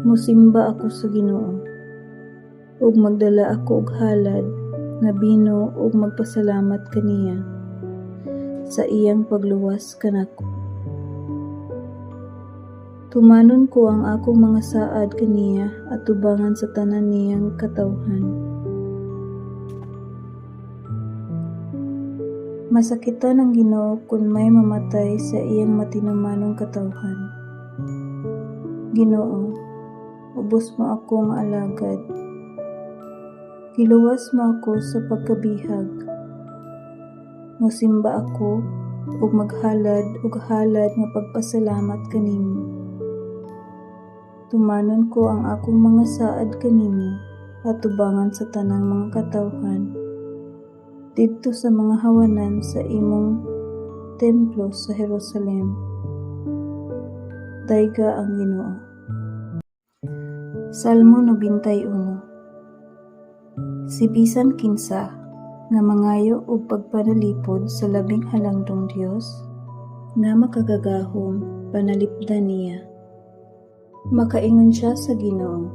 Mosimba ako sa Ginoo, ug magdala ako og halad nga bino ug magpasalamat kaniya sa iyang pagluwas kanako. Tumanon ko ang akong mga saad kaniya atubangan sa tanan niyang katawhan. Masakitan ang Ginoo kon may mamatay sa iyang matinumanong katawhan. Ginoo, ubos mo ako nga alagad. Giluwas mo ako sa pagkabihag. Mosimba ako ug maghalad og halad nga pagpasalamat kanimo. Tumanon ko ang akong mga saad kanimo atubangan sa tanang mga katawhan didto sa mga hawanan sa imong templo sa Jerusalem. Dayga ang Ginoo. Salmo 91. Si bisan kinsa nga mangayo og pagpanalipod sa Labing Halangdong Dios nga makagagahom, panalipdan niya. Makaingon siya sa Ginoo,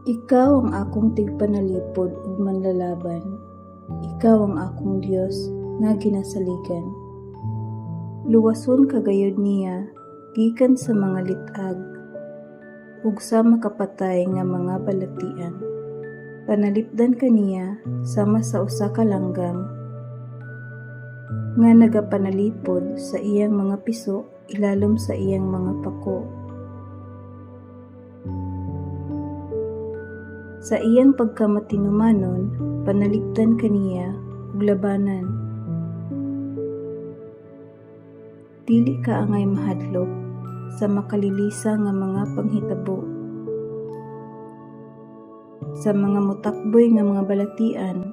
"Ikaw ang akong tigpanalipod ug manlalaban. Ikaw ang akong Dios nga ginasaligan." Luwason ka gayud niya gikan sa mga lit-ag ug sa makapatay nga mga balatian. Panalipdan ka niya sama sa usa ka langgam nga nagapanalipod sa iyang mga piso ilalom sa iyang mga pako. Sa iyang pagkamatinumanon, panalipdan ka niya ug labanan. Dili ka angay mahadlok sa makalilisa nga mga panghitabo, sa mga motakboy nga mga balatian,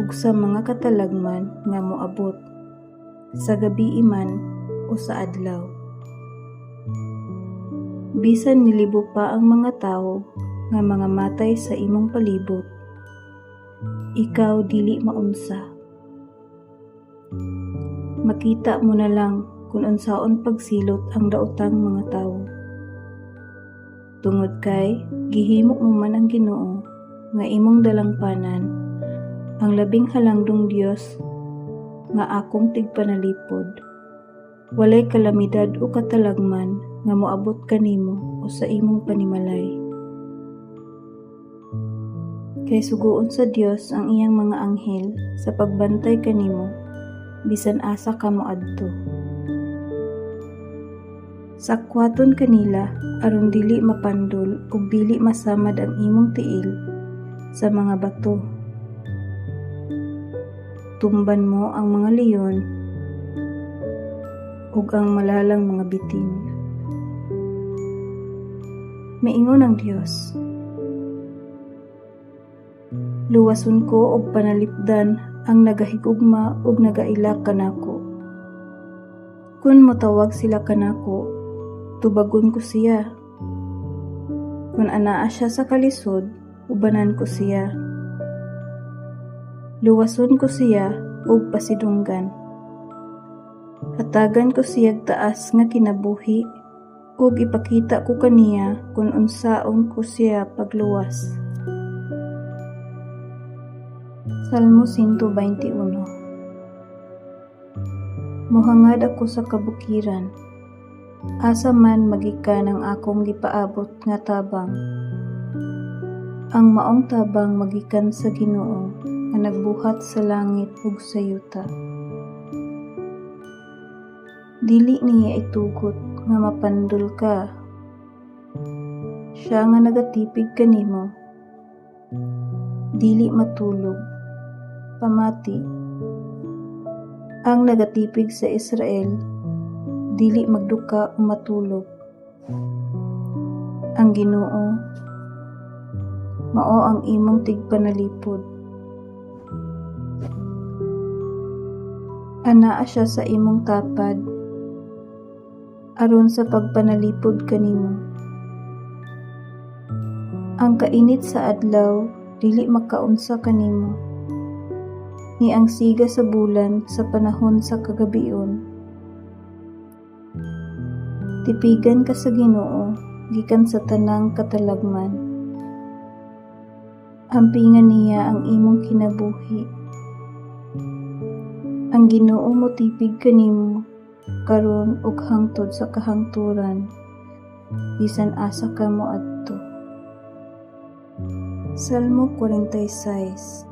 ug sa mga katalagman nga moabot, sa gabii man o sa adlaw. Bisan nilibo pa ang mga tawo nga mga matay sa imong palibot, ikaw dili maunsa. Makita mo na lang kung unsaon pagsilot ang daotang mga tawo. Tungod kay gihimo mo man ang Ginoo nga imong dalangpanan, ang Labing Halangdong Dios nga akong tigpanalipod. Walay kalamidad o katalagman nga moabot kanimo o sa imong panimalay. Kay sugoon sa Dios ang iyang mga anghel sa pagbantay kanimo bisan asa ka moadto. Sakwaton ka nila aron dili mapandol ug dili masamad ang imong tiil sa mga bato. Tumban mo ang mga leon ug ang malalang mga bitin. Miingon ang Dios, "Luwason ko og panalipdan ang nagahigugma ug nagailak kanako. Kun motawag sila kanako, tubagon ko siya. Kun anaa siya sa kalisod, ubanan ko siya. Luwason ko siya ug pasidunggan. Hatagan ko siyag taas nga kinabuhi ug ipakita ko kaniya kun unsaon ko siya pagluwas." Salmo 121. Mohangad ako sa kabukiran. Asa man magikan ang akong gipaabot nga tabang? Ang maong tabang magikan sa Ginoo nga nagbuhat sa langit ug sa yuta. Dili niya itugot nga mapandol ka. Siya nga nagatipig kanimo, dili matulog. Pamati, ang nagatipig sa Israel, dili magduka o matulog. Ang Ginoo mao ang imong tigpanalipod. Anaa siya sa imong tapad aron sa pagpanalipod kanimo. Ang kainit sa adlaw dili makaunsa kanimo, ni ang siga sa bulan sa panahon sa kagabhion. Tipigan ka sa Ginoo gikan sa tanang katalagman. Ampinga niya ang imong kinabuhi. Ang Ginoo motipig kanimo karon ug hangtod sa kahangturan, bisan asa ka moadto. Salmo 46.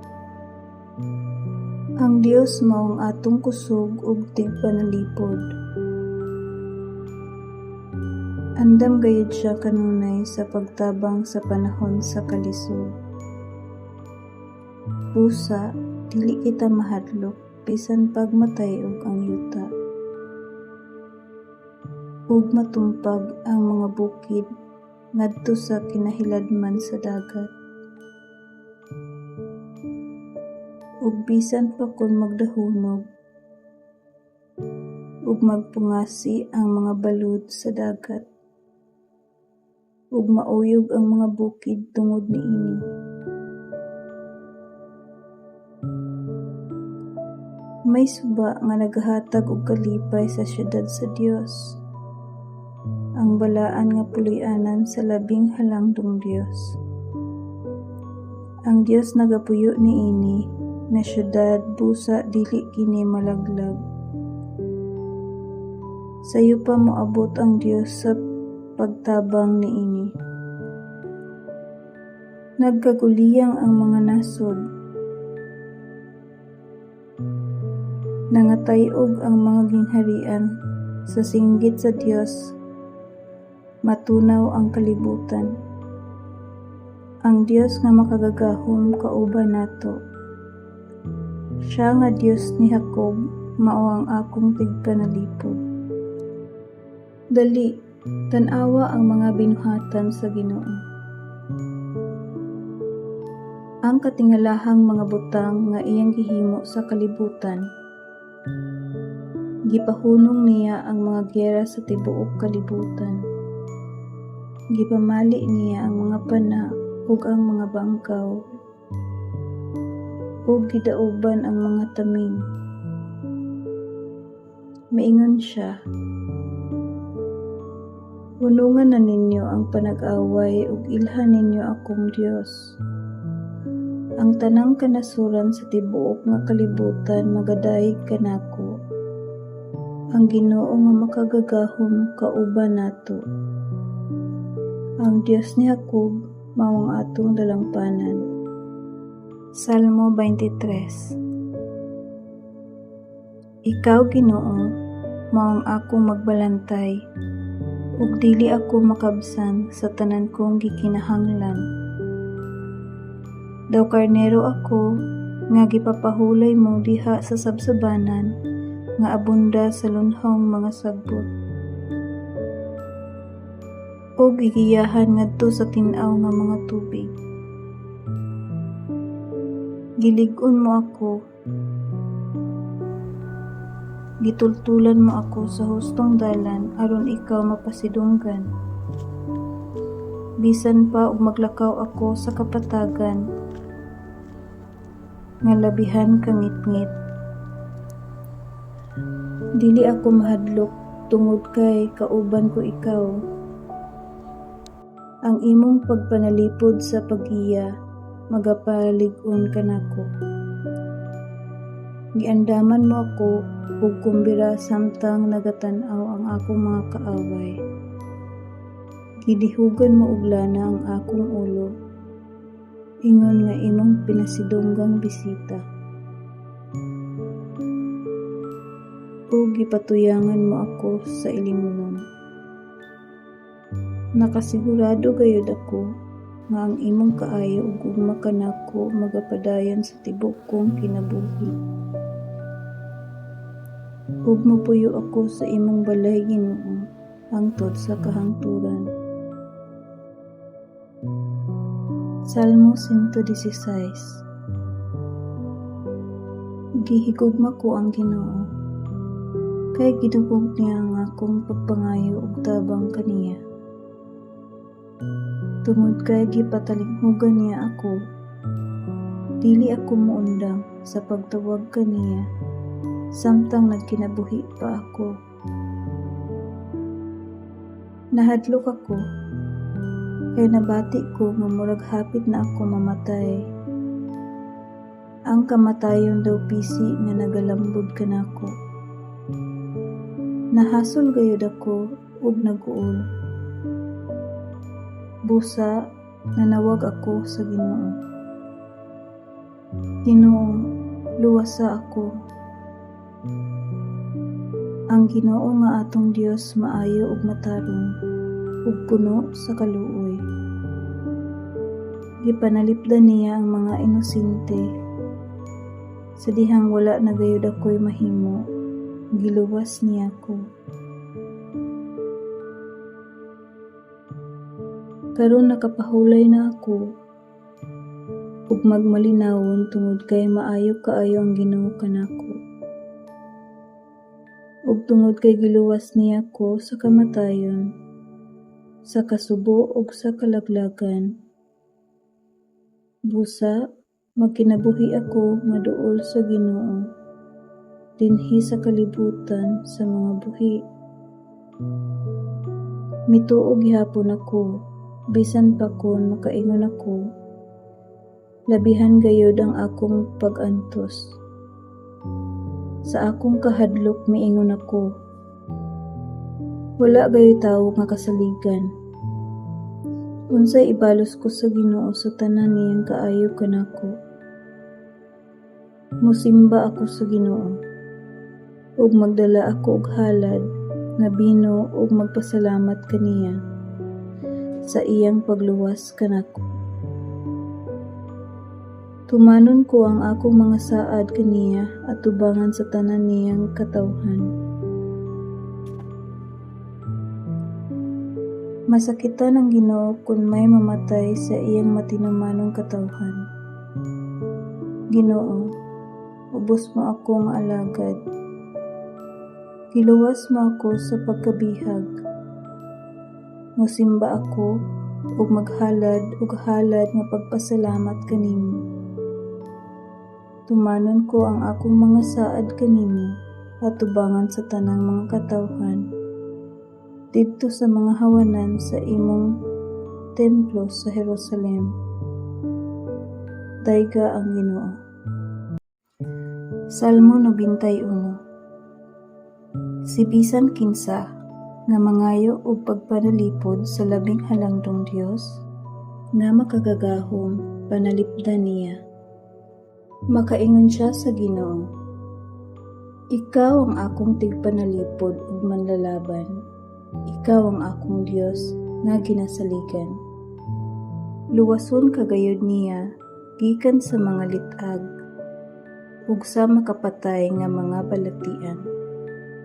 Ang Dios mao ang atong kusog ug tigpanalipod. Andam gayud siya kanunay sa pagtabang sa panahon sa kalisod. Busa, dili kita mahadlok bisan pag matay-og ang yuta ug matumpag ang mga bukid ngadto sa kinahiladman sa dagat. Ug bisan pa kon magdahunog ug magpungasi ang mga balud sa dagat ug mauyog ang mga bukid tungod niini. May suba nga nagahatag og kalipay sa syudad sa Dios, ang balaan nga puloy-anan sa Labing Halangdong Dios. Ang Dios nagapuyo niini nga syudad busa dili kini malaglag. Sayo pa moabot ang Dios sa pagtabang niini. Nagkaguliyang ang mga nasod, nangatay-og ang mga gingharian sa singgit sa Dios, matunaw ang kalibutan. Ang Dios nga makagagahom kauban nato. Siya nga Dios ni Jacob mao ang akong tigpanalipod. Dali, tan-awa ang mga binuhatan sa Ginoo. Ang katingalahang mga butang nga iyang gihimo sa kalibutan. Gipahunong niya ang mga giyera sa tibuok kalibutan. Gipamali niya ang mga pana ug ang mga bangkaw, ug gidauban ang mga taming. Miingon siya, "Hunungan na ninyo ang panag-away ug ilhan ninyo akong Dios. Ang tanang kanasuran sa tibuok nga kalibutan magadayeg kanako. Ang Ginoo nga makagagahom kauban nato. Ang Dios ni Jacob mao ang atong dalampanan." Salmo 23. Ikaw, Ginoo, mao ang akong magbalantay, ug dili ako makabsan sa tanan kong gikinahanglan. Daw karnero ako nga gipapahulay mo diha sa sabsabanan nga abunda sa lunhong mga sagbot, ug gigiyahan ngadto sa tin-aw nga mga tubig. Gilig-on mo ako, gitultulan mo ako sa hustong dalan aron ikaw mapasidunggan. Bisan pa og maglakaw ako sa kapatagan nga labihan ka ngitngit, dili ako mahadlok tungod kay kauban ko ikaw. Ang imong pagpanalipod sa paggiya magapalig-on kanako. Giandaman mo ako og kumbira samtang nagatan-aw ang akong mga kaaway. Gidihugan mo og lana ang akong ulo, ingon nga imong pinasidunggang bisita. Ug gipatuyangan mo ako sa ilimnon. Nakasigurado gayud ako nga ang imong kaayo ug gugma kanako magapadayon sa tibuok kong kinabuhi. Ug mopuyo ako sa imong balay, Ginoo, hangtod sa kahangturan. Salmo 116. Gihigugma ko ang Ginoo. Kay gidungog niya ang akong pagpangayo og tabang kaniya. Tungod kay gipatalinghugan niya ako, dili ako moundang sa pagtawag kaniya samtang nagkinabuhi pa ako. Nahadlok ako, kay nabati ko nga murag hapit na ako mamatay. Ang kamatayon daw pisi nga nagalambod kanako. Nahasol gayud ako ug nag-uol. Busa nanawag ako sa Ginoo. Ginoo, luwasa ako. Ang Ginoo nga atong Dios maayo ug matarong, ug puno sa kaluoy. Gipanalipdan niya ang mga inosente. Sa dihang wala na gayud ako'y mahimo, giluwas niya ko. Karon nakapahulay na ako ug magmalinawon tungod kay maayo kaayo ang Ginoo kanako. Ug tungod kay giluwas niya ko sa kamatayon, sa kasubo ug sa kalaglagan. Busa, magkinabuhi ako nga duol sa Ginoo, dinhi sa kalibutan sa mga buhi. Mituo gihapon ako, bisan pa kon makaingon ako, labihan gayud ang akong pag-antos. Sa akong kahadlok miingon ako, wala gayoy tawo nga kasaligan. Unsay ibalos ko sa Ginoo sa tanan niyang kaayo kanako? Mosimba ako sa Ginoo, ug magdala ako og halad nga bino ug magpasalamat kaniya sa iyang pagluwas kanako. Tumanon ko ang akong mga saad kaniya atubangan sa tanan niyang katawhan. Masakitan ang Ginoo kon may mamatay sa iyang matinumanong katawhan. Ginoo, ubos mo ako nga alagad. Giluwas mo ako sa pagkabihag. Mosimba ako ug maghalad og halad nga pagpasalamat kanimo. Tumanon ko ang akong mga saad kanimo atubangan sa tanang mga katawhan didto sa mga hawanan sa imong templo sa Jerusalem. Dayga ang Ginoo. Salmo 91. Si bisan kinsa nga mangayo og pagpanalipod sa Labing Halangdong Dios nga makagagahom, panalipdan niya. Makaingon siya sa Ginoo, Ikaw ang akong tigpanalipod ug manlalaban. Ikaw ang akong Dios nga ginasaligan. Luwason ka gayud niya gikan sa mga lit-ag ug sa makapatay nga mga balatian.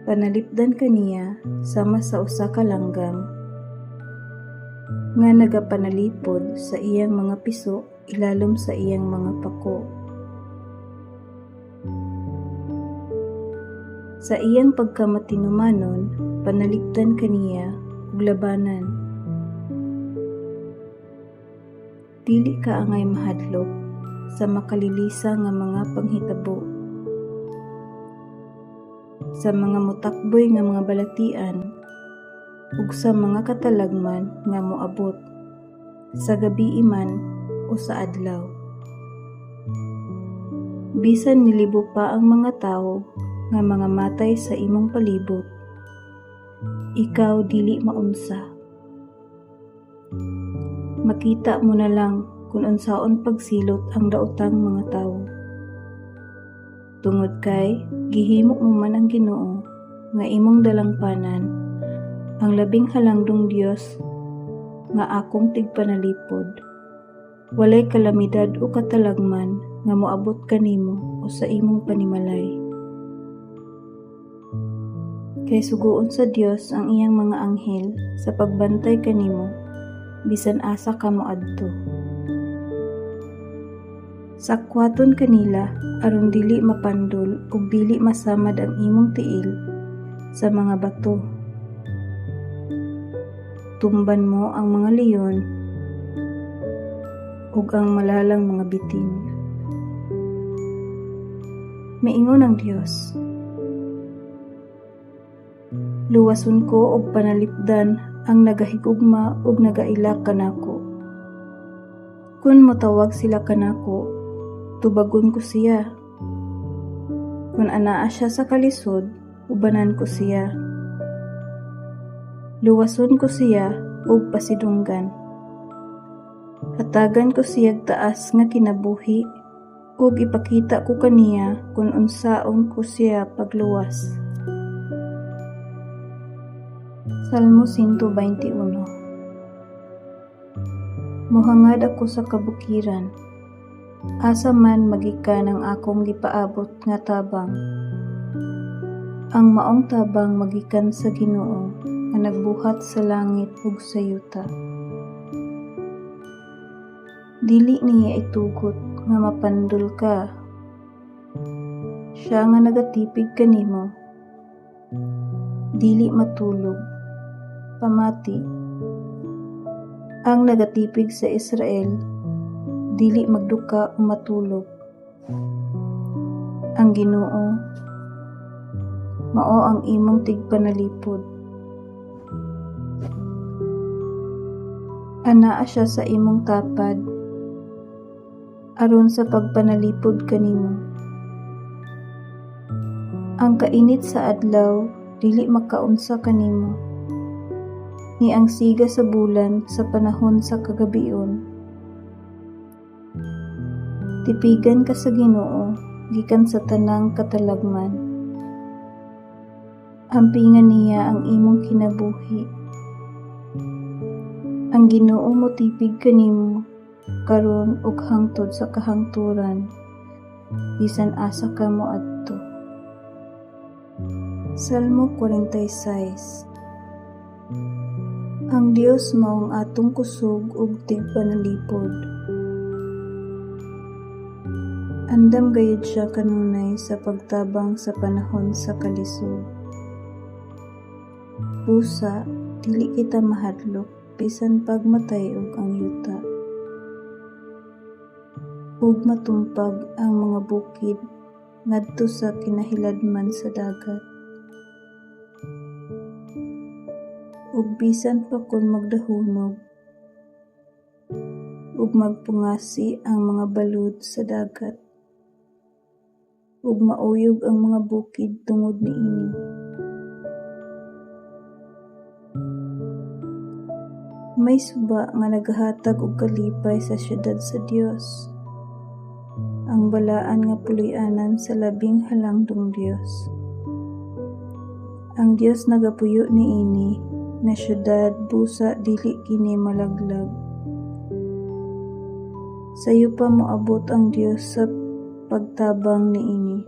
Panalipdan ka niya sama sa usa ka langgam nga nagapanalipod sa iyang mga piso ilalom sa iyang mga pako. Sa iyang pagkamatinumanon, panalipdan ka niya ug labanan. Dili ka angay mahadlok sa makalilisa nga mga panghitabo, sa mga motakboy nga mga balatian, ug sa mga katalagman nga moabot, sa gabii man o sa adlaw. Bisan nilibo pa ang mga tawo nga mga matay sa imong palibot, ikaw dili maunsa. Makita mo na lang kung unsaon pagsilot ang daotang mga tawo. Tungod kay gihimo mo man ang Ginoo nga imong dalangpanan, ang Labing Halangdong Dios nga akong tigpanalipod. Walay kalamidad o katalagman nga moabot kanimo o sa imong panimalay. Kay sugoon sa Dios ang iyang mga anghel sa pagbantay kanimo bisan asa ka moadto. Sakwaton kanila aron dili mapandol ug dili masamad ang imong tiil sa mga bato. Tumban mo ang mga leon ug ang malalang mga bitin. Miingon ang Dios, Luwason ko og panalipdan ang nagahigugma ug nagaila kanako. Kun motawag sila kanako, tubagon ko siya. Kun anaa siya sa kalisod, ubanan ko siya. Luwason ko siya ug pasidunggan. Hatagan ko siyag taas nga kinabuhi ug ipakita ko kaniya kon unsaon ko siya pagluwas. Salmo 121. Mohangad ako sa kabukiran. Asa man magikan ang akong gipaabot nga tabang? Ang maong tabang magikan sa Ginoo nga nagbuhat sa langit ug sa yuta. Dili niya itugot nga mapandol ka. Siya nga nagatipig kanimo, dili matulog. Pamati! Ang nagatipig sa Israel, dili magduka o matulog. Ang Ginoo mao ang imong tigpanalipod. Anaa siya sa imong tapad aron sa pagpanalipod kanimo. Ang kainit sa adlaw dili makaunsa kanimo, ni ang siga sa bulan sa panahon sa kagabion. Tipigan ka sa Ginoo gikan sa tanang katalagman. Ampingan niya ang imong kinabuhi. Ang Ginoo motipig kanimo karon ug hangtod sa kahangturan, bisan asa ka moadto. Salmo 46. Ang Dios mao ang atong kusog ug tigpanalipod. Andam gayud siya kanunay sa pagtabang sa panahon sa kalisod. Busa, dili kita mahadlok bisan pag matay-og ang yuta ug matumpag ang mga bukid ngadto sa kinahiladman sa dagat. Ug bisan pa kon magdahunog ug magpungasi ang mga balud sa dagat ug mauyog ang mga bukid tungod niini. May suba nga nagahatag og kalipay sa syudad sa Dios, ang balaan nga puloy-anan sa Labing Halangdong Dios. Ang Dios nagapuyo niini nga syudad busa dili kini malaglag. Sayo pa moabot ang Dios sa pagtabang niini.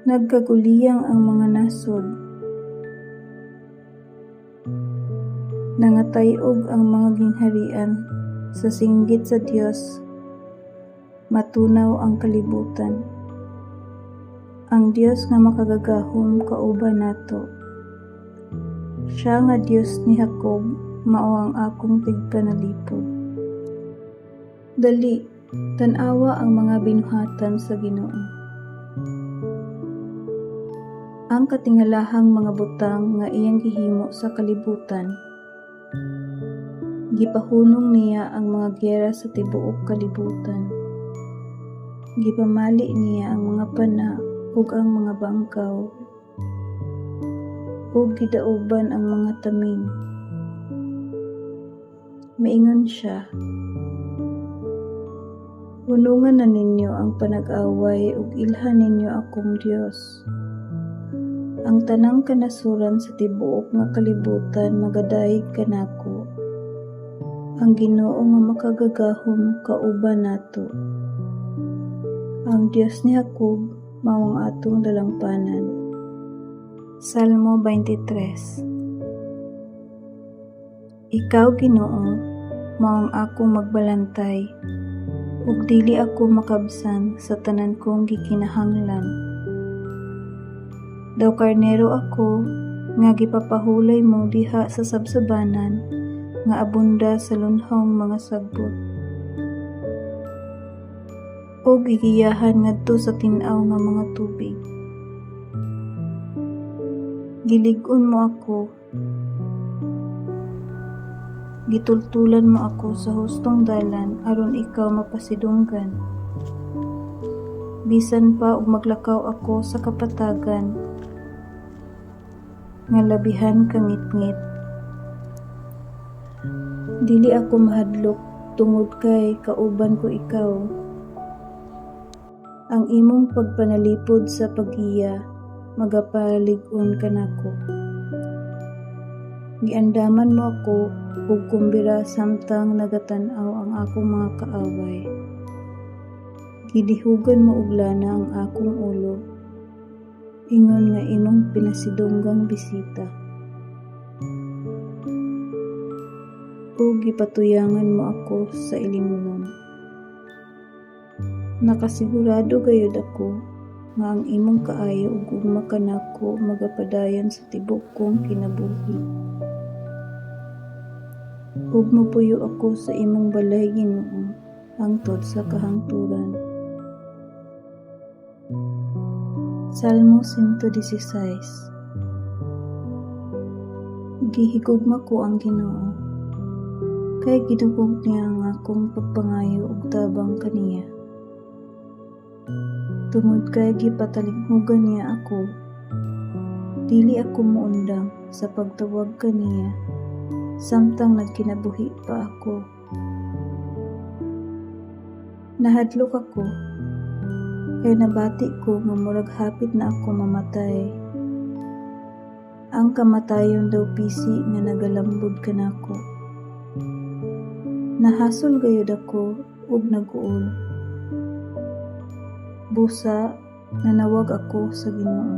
Nagkaguliyang ang mga nasod, nangatay-og ang mga gingharian sa singgit sa Dios, matunaw ang kalibutan. Ang Dios nga makagagahom kauban nato. Siya nga Dios ni Jacob mao ang akong tigpanalipod. Dali, tan-awa ang mga binuhatan sa Ginoo. Ang katingalahang mga butang nga iyang gihimo sa kalibutan. Gipahunong niya ang mga giyera sa tibuok kalibutan. Gipamali niya ang mga pana ug ang mga bangkaw, ug gidauban ang mga taming. Miingon siya, Hunungan na ninyo ang panag-away ug ilhan ninyo akong Dios. Ang tanang kanasuran sa tibuok nga kalibutan magadayeg kanako. Ang Ginoo nga makagagahom kauban nato. Ang Dios ni Jacob mao ang atong dalampanan. Salmo 23. Ikaw, Ginoo, mao ang akong magbalantay, ug dili ako makabsan sa tanan kong gikinahanglan. Daw karnero ako nga gipapahulay mo diha sa sabsabanan nga abunda sa lunhong mga sagbot, ug gigiyahan ngadto sa tin-aw nga mga tubig. Gilig-on mo ako, gitultulan mo ako sa hustong dalan aron ikaw mapasidunggan. Bisan pa og maglakaw ako sa kapatagan nga labihan ka ngitngit, dili ako mahadlok tungod kay kauban ko ikaw. Ang imong pagpanalipod sa paggiya magapalig-on kanako. Giandaman mo ako og kumbira samtang nagatan-aw ang akong mga kaaway. Gidihugan mo og lana ang akong ulo, ingon nga imong pinasidunggang bisita. Ug gipatuyangan mo ako sa ilimnon. Nakasigurado gayud ako nga ang imong kaayo ug gugma kanako magapadayon sa tibuok kong kinabuhi. Ug mopuyo ako sa imong balay, Ginoo, hangtod sa kahangturan. Salmo 116. Gihigugma ko ang Ginoo, kay gidungog niya ang akong pagpangayo og tabang kaniya. Tungod kay gipatalinghugan niya ako, dili ako moundang sa pagtawag kaniya samtang nagkinabuhi pa ako. Nahadlok ako, kay nabati ko nga murag hapit na ako mamatay. Ang kamatayon daw pisi nga nagalambod kanako. Nahasol gayud ako ug nag-uol. Busa, nanawag ako sa Ginoo.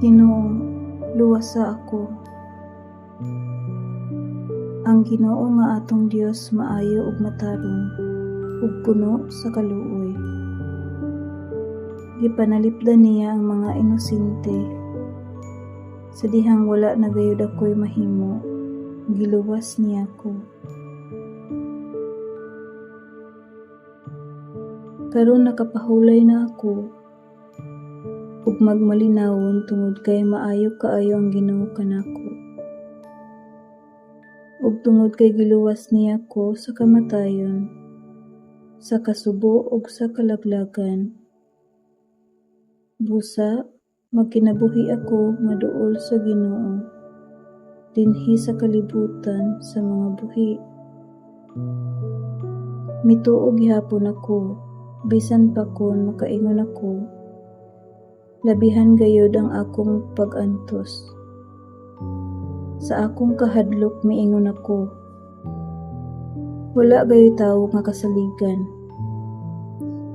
Ginoo, luwasa ako. Ang Ginoo nga atong Dios maayo ug matarong, ug puno sa kaluoy. Gipanalipdan niya ang mga inosente. Sa dihang wala na gayud ako'y mahimo, giluwas niya ako. Karon nakapahulay na ako ug magmalinawon tungod kay maayo kaayo ang Ginoo kanako. Ug tungod kay giluwas niya ko sa kamatayon, sa kasubo ug sa kalaglagan. Busa, magkinabuhi ako nga duol sa Ginoo, dinhi sa kalibutan sa mga buhi. Mituo gihapon ako, bisan pa kon makaingon ako, labihan gayud ang akong pag-antos. Sa akong kahadlok miingon ako, wala gayoy tawo nga kasaligan.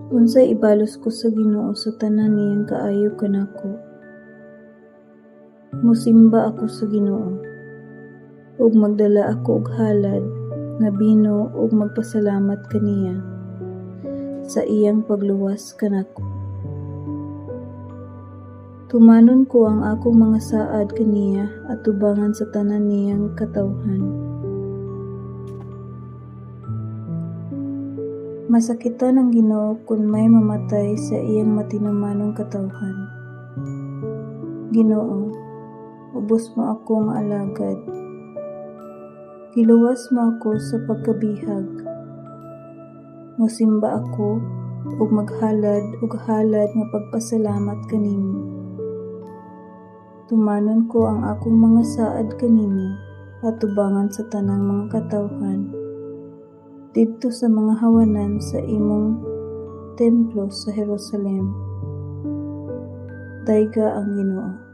Unsay ibalos ko sa Ginoo sa tanan niyang kaayo kanako? Mosimba ako sa Ginoo, ug magdala ako og halad nga bino ug magpasalamat kaniya sa iyang pagluwas kanako. Tumanon ko ang akong mga saad kaniya atubangan sa tanan niyang katawhan. Masakitan ang Ginoo kon may mamatay sa iyang matinumanong katawhan. Ginoo, ubos mo ako nga alagad. Giluwas mo ako sa pagkabihag. Mosimba ako ug maghalad og halad nga pagpasalamat kanimo. Tumanon ko ang akong mga saad kanimo atubangan sa tanang mga katawhan didto sa mga hawanan sa imong templo sa Jerusalem. Dayga ang Ginoo.